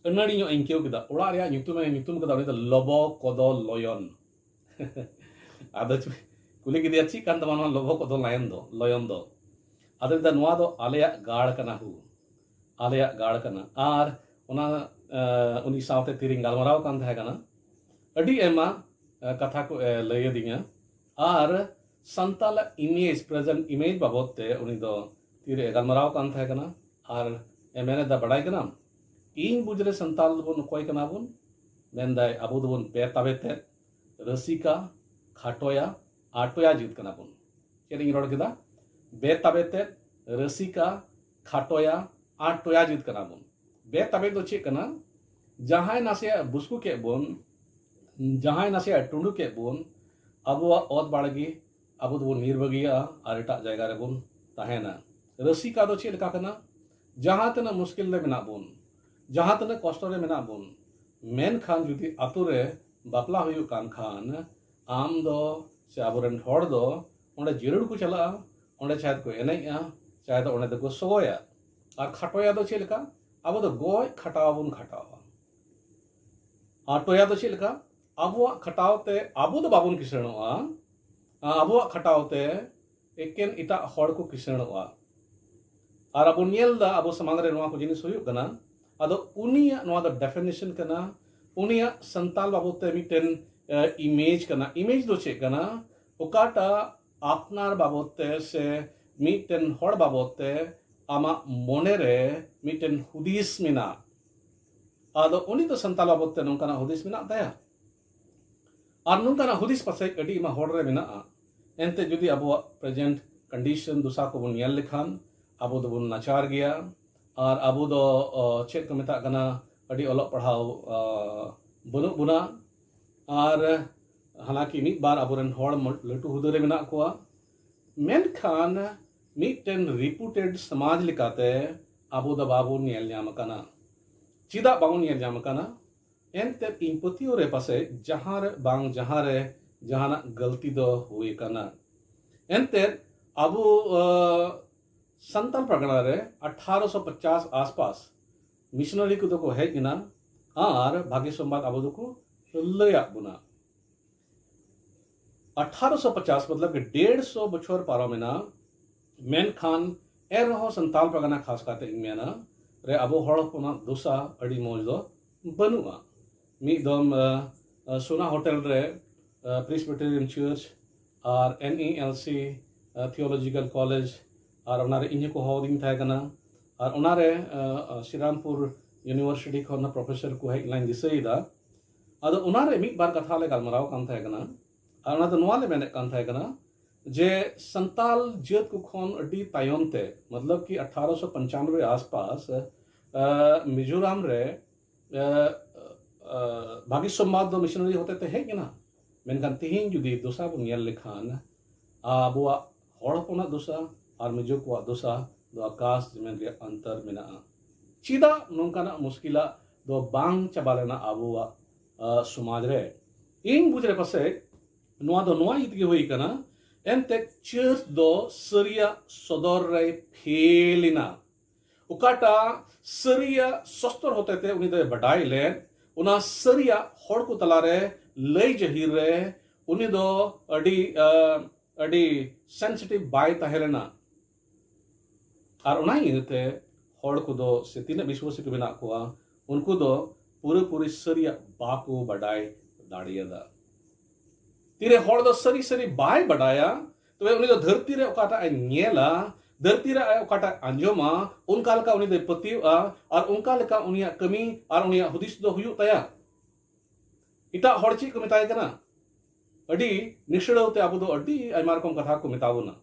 ᱟᱹᱱᱟᱹᱲᱤ ᱧᱚᱜ ᱤᱧ ᱟᱹᱭᱠᱟᱹᱣ ᱠᱮᱫᱟ᱾ ᱚᱲᱟᱜ ᱨᱮᱭᱟᱜ ᱧᱩᱛᱩᱢ ᱮ ᱧᱩᱛᱩᱢ ᱠᱮᱫᱟ, ᱩᱱᱤ ᱫᱚ ᱞᱚᱵᱚ ᱠᱚᱫᱚ ᱞᱚᱭᱚᱱ᱾ ᱟᱫᱚ ᱪᱮ-, ᱠᱩᱞᱤ ᱠᱮᱫᱮᱭᱟ, "ᱪᱮᱫ ᱠᱟᱱ ᱛᱟᱢᱟ ᱱᱚᱣᱟ ᱞᱚᱵᱚ ᱠᱚᱫᱚ ᱞᱟᱭᱚᱱ ᱫᱚ, ᱞᱚᱭᱚᱱ ᱫᱚ?" ᱟᱫᱚ ᱞᱟᱹᱭᱫᱟ, "ᱱᱚᱣᱟ ᱫᱚ ᱟᱞᱮᱭᱟᱜ ᱜᱟᱲ ᱠᱟᱱᱟ ᱦᱳ, ᱟᱞᱮᱭᱟᱜ ᱜᱟᱲ ᱠᱟᱱᱟ᱾" ᱟᱨ ᱚᱱᱟ, ᱮ, ᱩᱱᱤ ᱥᱟᱶᱛᱮ ᱛᱤᱨᱤᱧ ᱜᱟᱞᱢᱟᱨᱟᱣ ᱠᱟᱱ ᱛᱟᱦᱮᱸ ᱠᱟᱱᱟ, ᱟᱹᱰᱤ ᱟᱭᱢᱟ, ᱮ, ᱠᱟᱛᱷᱟ ᱠᱚ, ᱮ, ᱞᱟᱹᱭ ᱟᱹᱫᱤᱧᱟ᱾ ᱟᱨ ᱥᱟᱱᱛᱟᱞᱟᱜ image, present image ᱵᱟᱵᱚᱫ ᱛᱮ ᱩᱱᱤ ᱫᱚ ᱛᱤᱨᱮ ᱜᱟᱞᱢᱟᱨᱟᱣ ᱠᱟᱱ ᱛᱟᱦᱮᱸ ᱠᱟᱱᱟ᱾ ᱟᱨ ᱮ ᱢᱮᱱᱮᱫᱟ, "ᱵᱟᱰᱟᱭ ᱠᱟᱱᱟᱢ, ᱤᱧ ᱵᱩᱡᱽ ᱨᱮ ᱥᱟᱱᱛᱟᱞ ᱫᱚᱵᱚᱱ ᱚᱠᱚᱭ ᱠᱟᱱᱟ ᱵᱚᱱ?" ᱢᱮᱱᱫᱟᱭ, "ᱟᱵᱚ ᱫᱚᱵᱚᱱ ᱵᱮ ᱛᱟᱵᱮ ᱛᱮᱫ, ᱨᱟᱹᱥᱤᱠᱟ, ᱠᱷᱟᱴᱚᱭᱟ, ᱟᱴᱚᱭᱟ ᱡᱟᱹᱛ ᱠᱟᱱᱟ ᱵᱚᱱ᱾" ᱪᱮᱫ ᱤᱧ ᱨᱚᱲ ᱠᱮᱫᱟ? ᱵᱮ ᱛᱟᱵᱮ ᱛᱮᱫ, ᱨᱟᱹᱥᱤᱠᱟ, ᱠᱷᱟᱴᱚᱭᱟ, ᱟᱴᱚᱭᱟ ᱡᱟᱹᱛ ᱠᱟᱱᱟ ᱵᱚᱱ᱾ ᱵᱮ ᱛᱟᱵᱮ ᱫᱚ ᱪᱮᱫ ᱠᱟᱱᱟ? ᱡᱟᱦᱟᱸᱭ ᱱᱟᱥᱮᱭᱟᱜ ᱵᱩᱥᱠᱩ ᱠᱮᱫ ᱵᱚᱱ, ᱡᱟᱦᱟᱸᱭ ᱱᱟᱥᱮᱭᱟᱜ ᱴᱩᱸᱰᱩ ᱠᱮᱫ ᱵᱚᱱ, ᱟᱵᱚᱣᱟᱜ ᱚᱛ ᱵᱟᱲᱜᱮ ᱟᱵᱚ ᱫᱚᱵᱚᱱ ᱧᱤᱨ ᱵᱟᱹᱜᱤᱭᱟᱜᱼᱟ ᱟᱨ ᱮᱴᱟᱜ ᱡᱟᱭᱜᱟ ᱨᱮᱵᱚᱱ ᱛᱟᱦᱮᱱᱟ᱾ ᱨᱟᱹᱥᱤᱠᱟ ᱫᱚ ᱪᱮᱫ ᱞᱮᱠᱟ ᱠᱟᱱᱟ? ᱡᱟᱦᱟᱸ ᱛᱤᱱᱟᱹᱜ ᱢᱩᱥᱠᱤᱞ ᱨᱮ ᱢᱮᱱᱟᱜ ᱵᱚᱱ, ᱡᱟᱦᱟᱸ ᱛᱤᱱᱟᱹᱜ ᱠᱚᱥᱴᱚ ᱨᱮ ᱢᱮᱱᱟᱜ ᱵᱚᱱ, ᱢᱮᱱᱠᱷᱟᱱ ᱡᱩᱫᱤ ᱟᱛᱳ ᱨᱮ ᱵᱟᱯᱞᱟ ᱦᱩᱭᱩᱜ ᱠᱟᱱ ᱠᱷᱟᱱ, ᱟᱢ ᱫᱚ ᱥᱮ ᱟᱵᱚᱨᱮᱱ ᱦᱚᱲ ᱫᱚ ᱚᱸᱰᱮ ᱡᱟᱹᱨᱩᱲ ᱠᱚ ᱪᱟᱞᱟᱜᱼᱟ, ᱚᱸᱰᱮ ᱪᱟᱦᱮ ᱠᱚ ᱮᱱᱮᱡᱼᱟ, ᱪᱟᱦᱮ ᱫᱚ ᱚᱸᱰᱮ ᱫᱚᱠᱚ ᱥᱚᱜᱚᱭᱟ᱾ ᱟᱨ ᱠᱷᱟᱴᱚᱭᱟ ᱫᱚ ᱪᱮᱫ ᱞᱮᱠᱟ? ᱟᱵᱚ ᱫᱚ ᱜᱚᱡ ᱠᱷᱟᱴᱟᱣ ᱵᱚᱱ ᱠᱷᱟᱴᱟᱣᱟ᱾ ᱟᱨ ᱴᱚᱭᱟ ᱫᱚ ᱪᱮᱫ ᱞᱮᱠᱟ? ᱟᱵᱚᱣᱟᱜ ᱠᱷᱟᱴᱟᱣ ᱛᱮ ᱟᱵᱚ ᱫᱚ ᱵᱟᱵᱚᱱ ᱠᱤᱥᱟᱹᱬᱚᱜᱼᱟ, ᱟᱵᱚᱣᱟᱜ ᱠᱷᱟᱴᱟᱣ ᱛᱮ ᱮᱠᱮᱱ ᱮᱴᱟᱜ ᱦᱚᱲ ᱠᱚ ᱠᱤᱥᱟᱹᱬᱚᱜᱼᱟ᱾ ᱟᱨ ᱟᱵᱚ ᱧᱮᱞ ᱮᱫᱟ, ᱟᱵᱚ ᱥᱟᱢᱟᱝ ᱨᱮ ᱱᱚᱣᱟ ᱠᱚ ᱡᱤᱱᱤᱥ ᱦᱩᱭᱩᱜ ᱠᱟᱱᱟ᱾ ᱟᱫᱚ ᱩᱱᱤᱭᱟᱜ ᱱᱚᱣᱟ ᱫᱚ definition ᱠᱟᱱᱟ, ᱩᱱᱤᱭᱟᱜ ᱥᱟᱱᱛᱟᱞ ᱵᱟᱵᱚᱫ ᱛᱮ ᱢᱤᱫᱴᱮᱱ, ᱮ, image ᱠᱟᱱᱟ᱾ Image ᱫᱚ ᱪᱮᱫ ᱠᱟᱱᱟ? ᱚᱠᱟᱴᱟᱜ ᱟᱯᱱᱟᱨ ᱵᱟᱵᱚᱫ ᱛᱮ ᱥᱮ ᱢᱤᱫᱴᱮᱱ ᱦᱚᱲ ᱵᱟᱵᱚᱫ ᱛᱮ ᱟᱢᱟᱜ ᱢᱚᱱᱮ ᱨᱮ ᱢᱤᱫᱴᱮᱱ ᱦᱩᱫᱤᱥ ᱢᱮᱱᱟᱜ, ᱟᱫᱚ ᱩᱱᱤ ᱫᱚ ᱥᱟᱱᱛᱟᱲ ᱵᱟᱵᱚᱫ ᱛᱮ ᱱᱚᱝᱠᱟᱱᱟᱜ ᱦᱩᱫᱤᱥ ᱢᱮᱱᱟᱜ ᱛᱟᱭᱟ᱾ ᱟᱨ ᱱᱚᱝᱠᱟᱱᱟᱜ ᱦᱩᱫᱤᱥ ᱯᱟᱥᱮᱡ ᱟᱹᱰᱤ ᱟᱭᱢᱟ ᱦᱚᱲ ᱨᱮ ᱢᱮᱱᱟᱜᱼᱟ᱾ ᱮᱱᱛᱮ ᱡᱩᱫᱤ ᱟᱵᱚᱣᱟᱜ present condition ᱫᱚᱥᱟ ᱠᱚᱵᱚᱱ ᱧᱮᱞ ᱞᱮᱠᱷᱟᱱ, ᱟᱵᱚ ᱫᱚᱵᱚᱱ ᱱᱟᱪᱟᱨ ᱜᱮᱭᱟ᱾ ᱟᱨ ᱟᱵᱚ ᱫᱚ, ᱚ, ᱪᱮᱫ ᱠᱚ ᱢᱮᱛᱟᱜ ᱠᱟᱱᱟ, ᱟᱹᱰᱤ ᱚᱞᱚᱜ ᱯᱟᱲᱦᱟᱣ, ᱚ, ᱵᱟᱹᱱᱩᱜ ᱵᱚᱱᱟ᱾ ᱟᱨ ᱦᱟᱞᱟᱝᱠᱤ ᱢᱤᱫ ᱵᱟᱨ ᱟᱵᱚᱨᱮᱱ ᱦᱚᱲ ᱢᱚ-, ᱞᱟᱹᱴᱩ ᱦᱩᱫᱟᱹ ᱨᱮ ᱢᱮᱱᱟᱜ ᱠᱚᱣᱟ, ᱢᱮᱱᱠᱷᱟᱱ ᱢᱤᱫᱴᱮᱱ reputed ᱥᱚᱢᱟᱡᱽ ᱞᱮᱠᱟᱛᱮ ᱟᱵᱚ ᱫᱚ ᱵᱟᱵᱚᱱ ᱧᱮᱞ ᱧᱟᱢ ᱟᱠᱟᱱᱟ᱾ ᱪᱮᱫᱟᱜ ᱵᱟᱵᱚᱱ ᱧᱮᱞ ᱧᱟᱢ ᱟᱠᱟᱱᱟ? ᱮᱱᱛᱮᱫ ᱤᱧ ᱯᱟᱹᱛᱭᱟᱹᱣ ᱨᱮ ᱯᱟᱥᱮᱡ ᱡᱟᱦᱟᱸ ᱨᱮ ᱵᱟᱝ ᱡᱟᱦᱟᱸ ᱨᱮ ᱡᱟᱦᱟᱱᱟᱜ ᱜᱟᱹᱞᱛᱤ ᱫᱚ ᱦᱩᱭ ᱟᱠᱟᱱᱟ᱾ ᱮᱱᱛᱮᱫ ᱟᱵᱚ, ᱟᱹ, ᱥᱟᱱᱛᱟᱲ ᱯᱟᱨᱜᱟᱱᱟ ᱨᱮ ᱟᱴᱷᱟᱨᱚᱥᱚ ᱯᱚᱪᱟᱥ ᱟᱥᱯᱟᱥ ᱢᱤᱥᱚᱱᱟᱨᱤ ᱠᱚᱫᱚ ᱠᱚ ᱦᱮᱡ ᱮᱱᱟ ᱟᱨ ᱵᱷᱟᱹᱜᱤ ᱥᱚᱢᱵᱟᱫ ᱟᱵᱚ ᱫᱚᱠᱚ ᱞᱟᱹᱭᱟᱫ ᱵᱚᱱᱟ᱾ ᱟᱴᱷᱟᱨᱚᱥᱚ ᱯᱚᱪᱟᱥ, ᱢᱚᱛᱞᱚᱵ ᱠᱤ ᱰᱮᱲ ᱥᱚ ᱵᱚᱪᱷᱚᱨ ᱯᱟᱨᱚᱢᱮᱱᱟ, ᱢᱮᱱᱠᱷᱟᱱ ᱮᱱᱨᱮᱦᱚᱸ ᱥᱟᱱᱛᱟᱞ ᱯᱟᱨᱜᱟᱱᱟ ᱠᱷᱟᱥ ᱠᱟᱛᱮ ᱤᱧ ᱢᱮᱱᱟ ᱨᱮ ᱟᱵᱚ ᱦᱚᱲ ᱦᱚᱯᱚᱱᱟᱜ ᱫᱚᱥᱟ ᱟᱹᱰᱤ ᱢᱚᱡᱽ ᱫᱚ ᱵᱟᱹᱱᱩᱜᱼᱟ᱾ ᱢᱤᱫ ᱫᱚᱢ, ᱟ, ᱟ, ᱥᱳᱱᱟ ᱦᱳᱴᱮᱞ ᱨᱮ, ᱟ, Presbyterian Church ᱟᱨ N E L C, ᱟ, Theological College, ᱟᱨ ᱚᱱᱟᱨᱮ ᱤᱧ ᱦᱚᱸᱠᱚ ᱦᱚᱦᱚ ᱟᱹᱫᱤᱧ ᱛᱟᱦᱮᱸ ᱠᱟᱱᱟ᱾ ᱟᱨ ᱚᱱᱟᱨᱮ, ᱟ, ᱟ, ᱥᱨᱤᱨᱟᱢᱯᱩᱨ University ᱠᱷᱚᱱ ᱯᱨᱚᱯᱷᱮᱥᱚᱨ ᱠᱚ ᱦᱮᱡ ᱞᱮᱱᱟᱧ ᱫᱤᱥᱟᱹᱭᱮᱫᱟ᱾ ᱟᱫᱚ ᱚᱱᱟᱨᱮ ᱢᱤᱫ ᱵᱟᱨ ᱠᱟᱛᱷᱟ ᱞᱮ ᱜᱟᱞᱢᱟᱨᱟᱣ ᱠᱟᱱ ᱛᱟᱦᱮᱸ ᱠᱟᱱᱟ᱾ ᱟᱨ ᱚᱱᱟ ᱫᱚ ᱱᱚᱣᱟ ᱞᱮ ᱢᱮᱱᱮᱫ ᱠᱟᱱ ᱛᱟᱦᱮᱸ ᱠᱟᱱᱟ ᱡᱮ ᱥᱟᱱᱛᱟᱞ ᱡᱟᱹᱛ ᱠᱚ ᱠᱷᱚᱱ ᱟᱹᱰᱤ ᱛᱟᱭᱚᱢ ᱛᱮ, ᱢᱚᱛᱞᱚᱵ ᱠᱤ ᱟᱴᱷᱟᱨᱚᱥᱚ ᱯᱚᱧᱪᱟᱱᱵᱚᱭ ᱟᱥᱯᱟᱥ, ᱟ, ᱢᱤᱡᱳᱨᱟᱢ ᱨᱮ, ᱟ, ᱟ, ᱵᱷᱟᱹᱜᱤ ᱥᱚᱢᱵᱟᱫ ᱫᱚ ᱢᱤᱥᱚᱱᱟᱨᱤ ᱦᱚᱛᱮ ᱛᱮ ᱦᱮᱡ ᱮᱱᱟ᱾ ᱢᱮᱱᱠᱷᱟᱱ ᱛᱤᱦᱤᱧ ᱡᱩᱫᱤ ᱫᱚᱥᱟ ᱵᱚᱱ ᱧᱮᱞ ᱞᱮᱠᱷᱟᱱ, ᱟᱵᱚᱣᱟᱜ ᱦᱚᱲ ᱦᱚᱯᱚᱱᱟᱜ ᱫᱚᱥᱟ ᱟᱨ ᱢᱤᱡᱳ ᱠᱚᱣᱟᱜ ᱫᱚᱥᱟ ᱫᱚ ᱟᱠᱟᱥ ᱡᱮᱢᱮᱱ ᱨᱮᱭᱟᱜ ᱚᱱᱛᱚᱨ ᱢᱮᱱᱟᱜᱼᱟ᱾ ᱪᱮᱫᱟᱜ ᱱᱚᱝᱠᱟᱱᱟᱜ ᱢᱩᱥᱠᱤᱞᱟᱜ ᱫᱚ ᱵᱟᱝ ᱪᱟᱵᱟ ᱞᱮᱱᱟ ᱟᱵᱚᱣᱟᱜ, ᱟ, ᱥᱚᱢᱟᱡᱽ ᱨᱮ? ᱤᱧ ᱵᱩᱡᱽ ᱨᱮ ᱯᱟᱥᱮᱡ ᱱᱚᱣᱟ ᱫᱚ ᱱᱚᱣᱟ ᱤᱭᱟᱹ ᱛᱮᱜᱮ ᱦᱩᱭ ᱠᱟᱱᱟ, ᱮᱱᱛᱮᱫ ᱪᱟᱹᱨᱪ ᱫᱚ ᱥᱟᱹᱨᱤᱭᱟᱜ ᱥᱚᱫᱚᱨ ᱨᱮᱭ ᱯᱷᱮᱞ ᱮᱱᱟ᱾ ᱚᱠᱟᱴᱟᱜ ᱥᱟᱹᱨᱤᱭᱟᱜ ᱥᱚᱥᱛᱚᱨ ᱦᱚᱛᱮᱛᱮ ᱩᱱᱤ ᱫᱚᱭ ᱵᱟᱰᱟᱭ ᱞᱮᱫ, ᱚᱱᱟ ᱥᱟᱹᱨᱤᱭᱟᱜ ᱦᱚᱲ ᱠᱚ ᱛᱟᱞᱟᱨᱮ ᱞᱟᱹᱭ ᱡᱟᱹᱦᱤᱨ ᱨᱮ ᱩᱱᱤ ᱫᱚ ᱟᱹᱰᱤ, ᱟ, ᱟᱹᱰᱤ sensitive ᱵᱟᱭ ᱛᱟᱦᱮᱸ ᱞᱮᱱᱟ᱾ ᱟᱨ ᱚᱱᱟ ᱤᱭᱟᱹᱛᱮ ᱦᱚᱲ ᱠᱚᱫᱚ ᱥᱮ ᱛᱤᱱᱟᱹᱜ ᱵᱤᱥᱣᱟᱥᱤ ᱠᱚ ᱢᱮᱱᱟᱜ ᱠᱚᱣᱟ, ᱩᱱᱠᱩ ᱫᱚ ᱯᱩᱨᱟᱹᱯᱩᱨᱤ ᱥᱟᱹᱨᱤᱭᱟᱜ ᱵᱟᱠᱚ ᱵᱟᱰᱟᱭ ᱫᱟᱲᱮᱭᱟᱫᱟ᱾ ᱛᱤᱨᱮ ᱦᱚᱲ ᱫᱚ ᱥᱟᱹᱨᱤ ᱥᱟᱹᱨᱤ ᱵᱟᱭ ᱵᱟᱰᱟᱭᱟ, ᱛᱚᱵᱮ ᱩᱱᱤ ᱫᱚ ᱫᱷᱟᱹᱨᱛᱤ ᱨᱮ ᱚᱠᱟᱴᱟᱜ ᱮ ᱧᱮᱞᱟ, ᱫᱷᱟᱹᱨᱛᱤ ᱨᱮ ᱟᱡ ᱚᱠᱟᱴᱟᱜ ᱮ ᱟᱸᱡᱚᱢᱟ, ᱚᱱᱠᱟ ᱞᱮᱠᱟ ᱩᱱᱤ ᱫᱚᱭ ᱯᱟᱹᱛᱭᱟᱹᱜᱼᱟ ᱟᱨ ᱚᱱᱠᱟ ᱞᱮᱠᱟ ᱩᱱᱤᱭᱟᱜ ᱠᱟᱹᱢᱤ ᱟᱨ ᱩᱱᱤᱭᱟᱜ ᱦᱩᱫᱤᱥ ᱫᱚ ᱦᱩᱭᱩᱜ ᱛᱟᱭᱟ᱾ ᱮᱴᱟᱜ ᱦᱚᱲ ᱪᱮᱫ ᱠᱚ ᱢᱮᱛᱟᱭ ᱠᱟᱱᱟ? ᱟᱹᱰᱤ ᱱᱤᱥᱲᱟᱹᱣ ᱛᱮ ᱟᱵᱚ ᱫᱚ ᱟᱹᱰᱤ ᱟᱭᱢᱟ ᱨᱚᱠᱚᱢ ᱠᱟᱛᱷᱟ ᱠᱚ ᱢᱮᱛᱟ ᱵᱚᱱᱟ᱾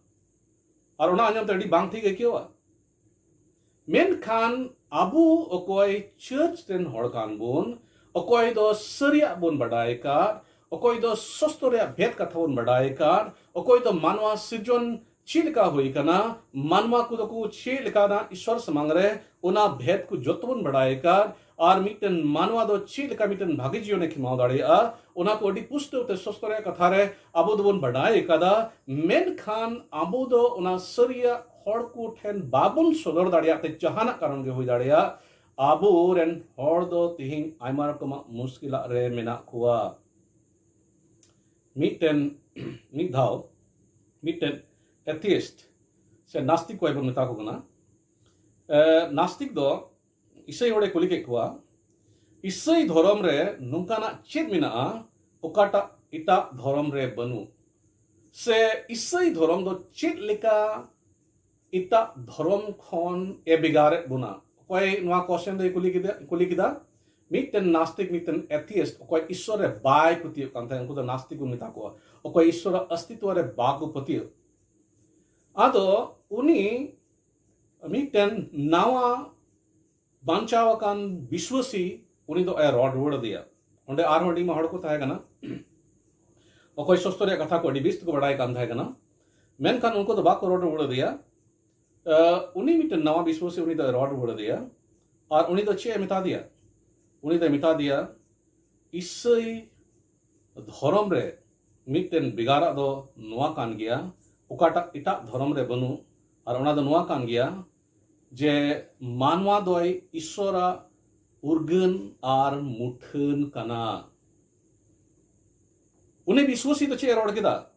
ᱟᱨ ᱚᱱᱟ ᱟᱸᱡᱚᱢ ᱛᱮ ᱟᱹᱰᱤ ᱵᱟᱝ ᱴᱷᱤᱠ ᱟᱹᱭᱠᱟᱹᱣᱟ᱾ ᱢᱮᱱᱠᱷᱟᱱ ᱟᱵᱚ ᱚᱠᱚᱭ ᱪᱟᱹᱨᱪ ᱨᱮᱱ ᱦᱚᱲ ᱠᱟᱱ ᱵᱚᱱ, ᱚᱠᱚᱭ ᱫᱚ ᱥᱟᱹᱨᱤᱭᱟᱜ ᱵᱚᱱ ᱵᱟᱰᱟᱭ ᱟᱠᱟᱫ, ᱚᱠᱚᱭ ᱫᱚ ᱥᱚᱥᱛᱚ ᱨᱮᱭᱟᱜ ᱵᱷᱮᱫ ᱠᱟᱛᱷᱟ ᱵᱚᱱ ᱵᱟᱰᱟᱭ ᱟᱠᱟᱫ, ᱚᱠᱚᱭ ᱫᱚ ᱢᱟᱱᱣᱟ ᱥᱤᱨᱡᱚᱱ ᱪᱮᱫ ᱞᱮᱠᱟ ᱦᱩᱭ ᱟᱠᱟᱱᱟ, ᱢᱟᱱᱣᱟ ᱠᱚᱫᱚ ᱠᱚ ᱪᱮᱫ ᱞᱮᱠᱟᱱᱟ ᱤᱥᱚᱨ ᱥᱟᱢᱟᱝ ᱨᱮ, ᱚᱱᱟ ᱵᱷᱮᱫ ᱠᱚ ᱡᱚᱛᱚ ᱵᱚᱱ ᱵᱟᱰᱟᱭ ᱟᱠᱟᱫ, ᱟᱨ ᱢᱤᱫᱴᱮᱱ ᱢᱟᱱᱣᱟ ᱫᱚ ᱪᱮᱫ ᱞᱮᱠᱟ ᱢᱤᱫᱴᱮᱱ ᱵᱷᱟᱜᱮ ᱡᱤᱭᱚᱱᱮ ᱠᱷᱮᱢᱟᱣ ᱫᱟᱲᱮᱭᱟᱜᱼᱟ, ᱚᱱᱟ ᱠᱚ ᱟᱹᱰᱤ ᱯᱩᱥᱴᱟᱹᱣ ᱛᱮ ᱥᱚᱥᱛᱚ ᱨᱮᱭᱟᱜ ᱠᱟᱛᱷᱟ ᱨᱮ ᱟᱵᱚ ᱫᱚᱵᱚᱱ ᱵᱟᱰᱟᱭ ᱟᱠᱟᱫᱟ᱾ ᱢᱮᱱᱠᱷᱟᱱ ᱟᱵᱚ ᱫᱚ ᱚᱱᱟ ᱥᱟᱹᱨᱤᱭᱟᱜ ᱦᱚᱲ ᱠᱚ ᱴᱷᱮᱱ ᱵᱟᱵᱚᱱ ᱥᱚᱫᱚᱨ ᱫᱟᱲᱮᱭᱟᱜ ᱛᱮ ᱡᱟᱦᱟᱱᱟᱜ ᱠᱟᱨᱚᱱ ᱜᱮ ᱦᱩᱭ ᱫᱟᱲᱮᱭᱟᱜ, ᱟᱵᱚ ᱨᱮᱱ ᱦᱚᱲ ᱫᱚ ᱛᱤᱦᱤᱧ ᱟᱭᱢᱟ ᱨᱚᱠᱚᱢᱟᱜ ᱢᱩᱥᱠᱤᱞᱟᱜ ᱨᱮ ᱢᱮᱱᱟᱜ ᱠᱚᱣᱟ᱾ ᱢᱤᱫᱴᱮᱱ ᱢᱤᱫ ᱫᱷᱟᱣ ᱢᱤᱫᱴᱮᱱ ᱮᱛᱷᱤᱭᱤᱥᱴ ᱥᱮ ᱱᱟᱥᱛᱤᱠ ᱠᱚ ᱵᱚᱱ ᱢᱮᱛᱟ ᱠᱚ ᱠᱟᱱᱟ᱾ ᱮ, ᱱᱟᱥᱛᱤᱠ ᱫᱚ ᱤᱥᱟᱹᱭ ᱦᱚᱲᱮ ᱠᱩᱞᱤ ᱠᱮᱫ ᱠᱚᱣᱟ, ᱤᱥᱟᱹᱭ ᱫᱷᱚᱨᱚᱢ ᱨᱮ ᱱᱚᱝᱠᱟᱱᱟᱜ ᱪᱮᱫ ᱢᱮᱱᱟᱜᱼᱟ ᱚᱠᱟᱴᱟᱜ ᱮᱴᱟᱜ ᱫᱷᱚᱨᱚᱢ ᱨᱮ ᱵᱟᱹᱱᱩᱜ? ᱥᱮ ᱤᱥᱟᱹᱭ ᱫᱷᱚᱨᱚᱢ ᱫᱚ ᱪᱮᱫ ᱞᱮᱠᱟ ᱮᱴᱟᱜ ᱫᱷᱚᱨᱚᱢ ᱠᱷᱚᱱ ᱮ ᱵᱷᱮᱜᱟᱨᱮᱫ ᱵᱚᱱᱟ? ᱚᱠᱚᱭ ᱱᱚᱣᱟ ᱠᱚᱥᱪᱮᱱ ᱫᱚᱭ ᱠᱩᱞᱤ ᱠᱮᱫᱟ, ᱠᱩᱞᱤ ᱠᱮᱫᱟ? ᱢᱤᱫᱴᱮᱱ ᱱᱟᱥᱛᱤᱠ, ᱢᱤᱫᱴᱮᱱ ᱮᱛᱷᱤᱭᱤᱥᱴ, ᱚᱠᱚᱭ ᱤᱥᱥᱚᱨ ᱨᱮ ᱵᱟᱭ ᱯᱟᱹᱛᱭᱟᱹᱜ ᱠᱟᱱ ᱛᱟᱦᱮᱸᱫ, ᱩᱱᱠᱩ ᱫᱚ ᱱᱟᱥᱛᱤᱠ ᱠᱚ ᱢᱮᱛᱟ ᱠᱚᱣᱟ᱾ ᱚᱠᱚᱭ ᱤᱥᱥᱚᱨᱟᱜ ᱚᱥᱛᱤᱛᱣ ᱨᱮ ᱵᱟᱠᱚ ᱯᱟᱹᱛᱭᱟᱹᱜ᱾ ᱟᱫᱚ ᱩᱱᱤ ᱢᱤᱫᱴᱮᱱ ᱱᱟᱣᱟ ᱵᱟᱧᱪᱟᱣ ᱟᱠᱟᱱ ᱵᱤᱥᱣᱟᱹᱥᱤ, ᱩᱱᱤ ᱫᱚ ᱮ ᱨᱚᱲ ᱨᱩᱣᱟᱹᱲ ᱟᱫᱮᱭᱟ᱾ ᱚᱸᱰᱮ ᱟᱨᱦᱚᱸ ᱟᱹᱰᱤ ᱢᱟ ᱦᱚᱲ ᱠᱚ ᱛᱟᱦᱮᱸ ᱠᱟᱱᱟ, ᱚᱠᱚᱭ ᱥᱚᱥᱛᱚ ᱨᱮᱭᱟᱜ ᱠᱟᱛᱷᱟ ᱠᱚ ᱟᱹᱰᱤ ᱵᱮᱥ ᱛᱮᱠᱚ ᱵᱟᱲᱟᱭ ᱠᱟᱱ ᱛᱟᱦᱮᱸ ᱠᱟᱱᱟ᱾ ᱢᱮᱱᱠᱷᱟᱱ ᱩᱱᱠᱩ ᱫᱚ ᱵᱟᱠᱚ ᱨᱚᱲ ᱨᱩᱣᱟᱹᱲ ᱟᱫᱮᱭᱟ᱾ ᱟᱸ, ᱩᱱᱤ ᱢᱤᱫᱴᱮᱱ ᱱᱟᱣᱟ ᱵᱤᱥᱣᱟᱹᱥᱤ, ᱩᱱᱤ ᱫᱚᱭ ᱨᱚᱲ ᱨᱩᱣᱟᱹᱲ ᱟᱫᱮᱭᱟ᱾ ᱟᱨ ᱩᱱᱤ ᱫᱚ ᱪᱮᱫ ᱮ ᱢᱮᱛᱟ ᱫᱮᱭᱟ? ᱩᱱᱤ ᱫᱚᱭ ᱢᱮᱛᱟ ᱫᱮᱭᱟ, ᱤᱥᱟᱹᱭ ᱫᱷᱚᱨᱚᱢ ᱨᱮ ᱢᱤᱫᱴᱮᱱ ᱵᱷᱮᱜᱟᱨᱟᱜ ᱫᱚ ᱱᱚᱣᱟ ᱠᱟᱱ ᱜᱮᱭᱟ, ᱚᱠᱟᱴᱟᱜ ᱮᱴᱟᱜ ᱫᱷᱚᱨᱚᱢ ᱨᱮ ᱵᱟᱹᱱᱩᱜ, ᱟᱨ ᱚᱱᱟ ᱫᱚ ᱱᱚᱣᱟ ᱠᱟᱱ ᱜᱮᱭᱟ ᱡᱮ ᱢᱟᱱᱣᱟ ᱫᱚᱭ ᱤᱥᱥᱚᱨᱟᱜ ᱩᱨᱜᱟᱹᱱ ᱟᱨ ᱢᱩᱴᱷᱟᱹᱱ ᱠᱟᱱᱟ᱾ ᱩᱱᱤ ᱵᱤᱥᱣᱟᱹᱥᱤ ᱫᱚ ᱪᱮᱫ ᱮ ᱨᱚᱲ ᱠᱮᱫᱟ?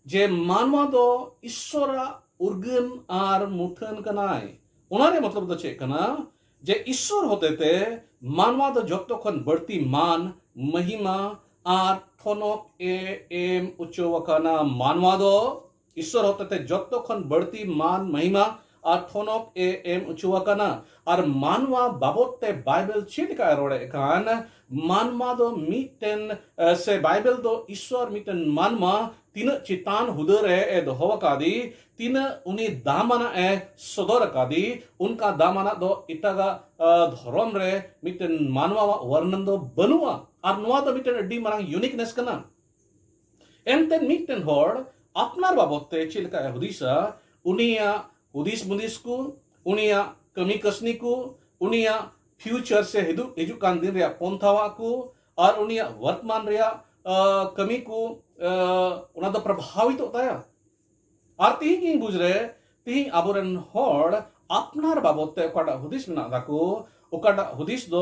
ᱡᱮ ᱢᱟᱱᱣᱟ ᱫᱚ ᱤᱥᱥᱚᱨᱟᱜ ᱩᱨᱜᱟᱹᱱ ᱟᱨ ᱢᱩᱴᱷᱟᱹᱱ ᱠᱟᱱᱟᱭ᱾ ᱚᱱᱟ ᱨᱮᱭᱟᱜ ᱢᱚᱛᱞᱚᱵ ᱫᱚ ᱪᱮᱫ ᱠᱟᱱᱟ? ᱡᱮ ᱤᱥᱥᱚᱨ ᱦᱚᱛᱮᱛᱮ ᱢᱟᱱᱣᱟ ᱫᱚ ᱡᱚᱛᱚ ᱠᱷᱚᱱ ᱵᱟᱹᱲᱛᱤ ᱢᱟᱱ, ᱢᱚᱦᱤᱢᱟ ᱟᱨ ᱴᱷᱚᱱᱚᱠ ᱮ ᱮᱢ ᱚᱪᱚ ᱟᱠᱟᱱᱟ᱾ ᱢᱟᱱᱣᱟ ᱫᱚ ᱤᱥᱥᱚᱨ ᱦᱚᱛᱮᱛᱮ ᱡᱚᱛᱚ ᱠᱷᱚᱱ ᱵᱟᱹᱲᱛᱤ ᱢᱟᱱ, ᱢᱚᱦᱤᱢᱟ ᱟᱨ ᱴᱷᱚᱱᱚᱠ ᱮ ᱮᱢ ᱚᱪᱚ ᱟᱠᱟᱱᱟ᱾ ᱟᱨ ᱢᱟᱱᱣᱟ ᱵᱟᱵᱚᱛ ᱛᱮ ᱵᱟᱭᱵᱮᱞ ᱪᱮᱫ ᱞᱮᱠᱟᱭ ᱨᱚᱲᱮᱫ ᱠᱟᱱ? ᱢᱟᱱᱣᱟ ᱫᱚ ᱢᱤᱫᱴᱮᱱ, ᱮ, ᱥᱮ ᱵᱟᱭᱵᱮᱞ ᱫᱚ ᱤᱥᱥᱚᱨ ᱢᱤᱫᱴᱮᱱ ᱢᱟᱱᱣᱟ ᱛᱤᱱᱟᱹᱜ ᱪᱮᱛᱟᱱ ᱦᱩᱫᱟᱹ ᱨᱮ ᱮ ᱫᱚᱦᱚ ᱟᱠᱟᱫᱮ, ᱛᱤᱱᱟᱹᱜ ᱩᱱᱤ ᱫᱟᱢᱟᱱᱟᱜ ᱮ ᱥᱚᱫᱚᱨ ᱟᱠᱟᱫᱮ, ᱚᱱᱠᱟ ᱫᱟᱢᱟᱱᱟᱜ ᱫᱚ ᱮᱴᱟᱜᱟᱜ, ᱮ, ᱫᱷᱚᱨᱚᱢ ᱨᱮ ᱢᱤᱫᱴᱮᱱ ᱢᱟᱱᱣᱟᱣᱟᱜ ᱵᱚᱨᱱᱚᱱ ᱫᱚ ᱵᱟᱹᱱᱩᱜᱼᱟ᱾ ᱟᱨ ᱱᱚᱣᱟ ᱫᱚ ᱢᱤᱫᱴᱮᱱ ᱟᱹᱰᱤ ᱢᱟᱨᱟᱝ ᱤᱭᱩᱱᱤᱠᱱᱮᱥ ᱠᱟᱱᱟ᱾ ᱮᱱᱛᱮ ᱢᱤᱫᱴᱮᱱ ᱦᱚᱲ ᱟᱯᱱᱟᱨ ᱵᱟᱵᱚᱛ ᱛᱮ ᱪᱮᱫ ᱞᱮᱠᱟᱭ ᱦᱩᱫᱤᱥᱟ, ᱩᱱᱤᱭᱟᱜ ᱦᱩᱫᱤᱥ ᱢᱩᱫᱤᱥ ᱠᱚ, ᱩᱱᱤᱭᱟᱜ ᱠᱟᱹᱢᱤ ᱠᱟᱹᱥᱱᱤ ᱠᱚ, ᱩᱱᱤᱭᱟᱜ ᱯᱷᱤᱭᱩᱪᱟᱨ ᱥᱮ ᱦᱤᱡᱩᱜ, ᱦᱤᱡᱩᱜ ᱠᱟᱱ ᱫᱤᱱ ᱨᱮᱭᱟᱜ ᱯᱚᱱᱛᱷᱟᱣᱟᱜ ᱠᱚ, ᱟᱨ ᱩᱱᱤᱭᱟᱜ ᱣᱟᱨᱛᱢᱟᱱ ᱨᱮᱭᱟᱜ, ᱟ, ᱠᱟᱹᱢᱤ ᱠᱚ, ᱟ, ᱚᱱᱟ ᱫᱚ ᱯᱨᱚᱵᱷᱟᱣᱤᱛᱚᱜ ᱛᱟᱭᱟ᱾ ᱟᱨ ᱛᱤᱦᱤᱧ ᱤᱧ ᱵᱩᱡᱽ ᱨᱮ, ᱛᱤᱦᱤᱧ ᱟᱵᱚᱨᱮᱱ ᱦᱚᱲ ᱟᱯᱱᱟᱨ ᱵᱟᱵᱚᱛ ᱛᱮ ᱚᱠᱟᱴᱟᱜ ᱦᱩᱫᱤᱥ ᱢᱮᱱᱟᱜ ᱛᱟᱠᱚ, ᱚᱠᱟᱴᱟᱜ ᱦᱩᱫᱤᱥ ᱫᱚ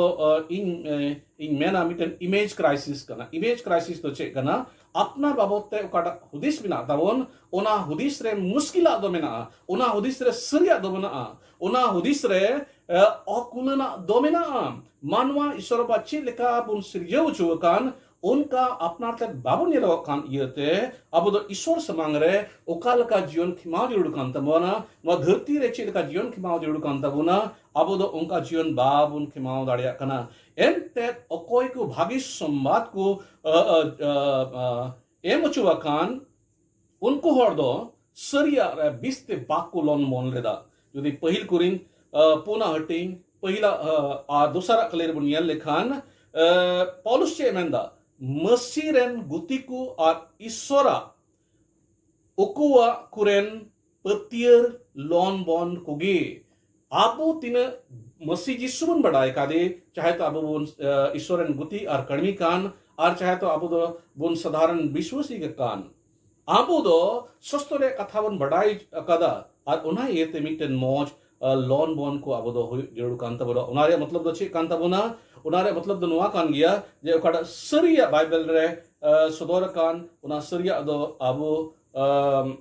ᱤᱧ ᱤᱧ ᱢᱮᱱᱟ ᱢᱤᱫᱴᱮᱱ ᱤᱢᱮᱡᱽ ᱠᱨᱟᱭᱥᱤᱥ ᱠᱟᱱᱟ᱾ ᱤᱢᱮᱡᱽ ᱠᱨᱟᱭᱥᱤᱥ ᱫᱚ ᱪᱮᱫ ᱠᱟᱱᱟ? ᱟᱯᱱᱟᱨ ᱵᱟᱵᱚᱫ ᱛᱮ ᱚᱠᱟᱴᱟᱜ ᱦᱩᱫᱤᱥ ᱢᱮᱱᱟᱜ ᱛᱟᱵᱚᱱ, ᱚᱱᱟ ᱦᱩᱫᱤᱥ ᱨᱮ ᱢᱩᱥᱠᱤᱞᱟᱜ ᱫᱚ ᱢᱮᱱᱟᱜᱼᱟ, ᱚᱱᱟ ᱦᱩᱫᱤᱥ ᱨᱮ ᱥᱟᱹᱨᱤᱭᱟᱜ ᱫᱚ ᱢᱮᱱᱟᱜᱼᱟ, ᱚᱱᱟ ᱦᱩᱫᱤᱥ ᱨᱮ ᱚᱠᱩᱞᱟᱹᱱᱟᱜ ᱫᱚ ᱢᱮᱱᱟᱜᱼᱟ᱾ ᱢᱟᱱᱣᱟ ᱤᱥᱚᱨ ᱵᱟᱵᱟ ᱪᱮᱫ ᱞᱮᱠᱟ ᱵᱚᱱ ᱥᱤᱨᱡᱟᱹᱣ ᱦᱚᱪᱚ ᱟᱠᱟᱱ, ᱚᱱᱠᱟ ᱟᱯᱱᱟᱨ ᱛᱮ ᱵᱟᱵᱚᱱ ᱧᱮᱞᱚᱜ ᱠᱟᱱ ᱤᱭᱟᱹᱛᱮ ᱟᱵᱚ ᱫᱚ ᱤᱥᱚᱨ ᱥᱟᱢᱟᱝ ᱨᱮ ᱚᱠᱟ ᱞᱮᱠᱟ ᱡᱤᱭᱚᱱ ᱠᱷᱮᱢᱟᱣ ᱡᱟᱹᱨᱩᱲ ᱠᱟᱱ ᱛᱟᱵᱚᱱᱟ, ᱱᱚᱣᱟ ᱫᱷᱟᱹᱨᱛᱤ ᱨᱮ ᱪᱮᱫ ᱞᱮᱠᱟ ᱡᱤᱭᱚᱱ ᱠᱷᱮᱢᱟᱣ ᱡᱟᱹᱨᱩᱲ ᱠᱟᱱ ᱛᱟᱵᱚᱱᱟ, ᱟᱵᱚ ᱫᱚ ᱚᱱᱠᱟ ᱡᱤᱭᱚᱱ ᱵᱟᱵᱚᱱ ᱠᱷᱮᱢᱟᱣ ᱫᱟᱲᱮᱭᱟᱜ ᱠᱟᱱᱟ᱾ ᱮᱱᱛᱮᱫ ᱚᱠᱚᱭ ᱠᱚ ᱵᱷᱟᱹᱜᱤ ᱥᱚᱢᱵᱟᱫ ᱠᱚ ᱮᱢ ᱦᱚᱪᱚ ᱟᱠᱟᱱ, ᱩᱱᱠᱩ ᱦᱚᱲ ᱫᱚ ᱥᱟᱹᱨᱤᱭᱟᱜ ᱨᱮ ᱵᱤᱥᱛᱮ ᱵᱟᱠᱚ ᱞᱚᱱ ᱢᱚᱱ ᱞᱮᱫᱟ᱾ ᱡᱩᱫᱤ ᱯᱟᱹᱦᱤᱞ ᱠᱚᱨᱤᱱ ᱯᱩᱱᱟᱜ ᱦᱟᱹᱴᱤᱧ ᱯᱟᱹᱦᱤᱞᱟᱜ ᱟᱨ ᱫᱚᱥᱟᱨᱟᱜ ᱠᱟᱹᱞᱤ ᱨᱮᱵᱚᱱ ᱧᱮᱞ ᱞᱮᱠᱷᱟᱱ, ᱯᱚᱞᱩᱥ ᱪᱮᱫ ᱮ ᱢᱮᱱᱫᱟ? ᱢᱟᱹᱥᱤ ᱨᱮᱱ ᱜᱩᱛᱤ ᱠᱚ ᱟᱨ ᱤᱥᱚᱨᱟᱜ ᱩᱠᱩᱣᱟᱜ ᱠᱚᱨᱮᱱ ᱯᱟᱹᱛᱭᱟᱹᱨ ᱞᱚᱱ ᱵᱚᱱ ᱠᱚᱜᱮ᱾ ᱟᱵᱚ ᱛᱤᱱᱟᱹᱜ ᱢᱟᱹᱥᱤ ᱡᱤᱥᱩ ᱵᱚᱱ ᱵᱟᱰᱟᱭ ᱠᱟᱫᱮ, ᱪᱟᱦᱮ ᱛᱚ ᱟᱵᱚ ᱵᱚᱱ ᱤᱥᱚᱨ ᱨᱮᱱ ᱜᱩᱛᱤ ᱟᱨ ᱠᱟᱹᱲᱢᱤ ᱠᱟᱱ, ᱟᱨ ᱪᱟᱦᱮ ᱛᱚ ᱟᱵᱚ ᱫᱚ ᱵᱚᱱ ᱥᱟᱫᱷᱟᱨᱚᱱ ᱵᱤᱥᱣᱟᱥᱤ ᱜᱮ ᱠᱟᱱ, ᱟᱵᱚ ᱫᱚ ᱥᱚᱥᱛᱚ ᱨᱮᱭᱟᱜ ᱠᱟᱛᱷᱟ ᱵᱚᱱ ᱵᱟᱰᱟᱭ ᱟᱠᱟᱫᱟ᱾ ᱟᱨ ᱚᱱᱟ ᱤᱭᱟᱹᱛᱮ ᱢᱤᱫᱴᱮᱱ ᱢᱚᱡᱽ ᱞᱚᱱ ᱵᱚᱱ ᱠᱚ ᱟᱵᱚ ᱫᱚ ᱦᱩᱭᱩᱜ ᱡᱟᱹᱨᱩᱲ ᱠᱟᱱ ᱛᱟᱵᱚᱱᱟ᱾ ᱚᱱᱟ ᱨᱮᱭᱟᱜ ᱢᱚᱛᱞᱚᱵ ᱫᱚ ᱪᱮᱫ ᱠᱟᱱ ᱛᱟᱵᱚᱱᱟ? ᱚᱱᱟ ᱨᱮᱭᱟᱜ ᱢᱚᱛᱞᱚᱵ ᱫᱚ ᱱᱚᱣᱟ ᱠᱟᱱ ᱜᱮᱭᱟ ᱡᱮ ᱚᱠᱟᱴᱟᱜ ᱥᱟᱹᱨᱤᱭᱟᱜ ᱵᱟᱭᱵᱮᱞ ᱨᱮ ᱥᱚᱫᱚᱨ ᱟᱠᱟᱱ, ᱚᱱᱟ ᱥᱟᱹᱨᱤᱭᱟᱜ ᱫᱚ ᱟᱵᱚ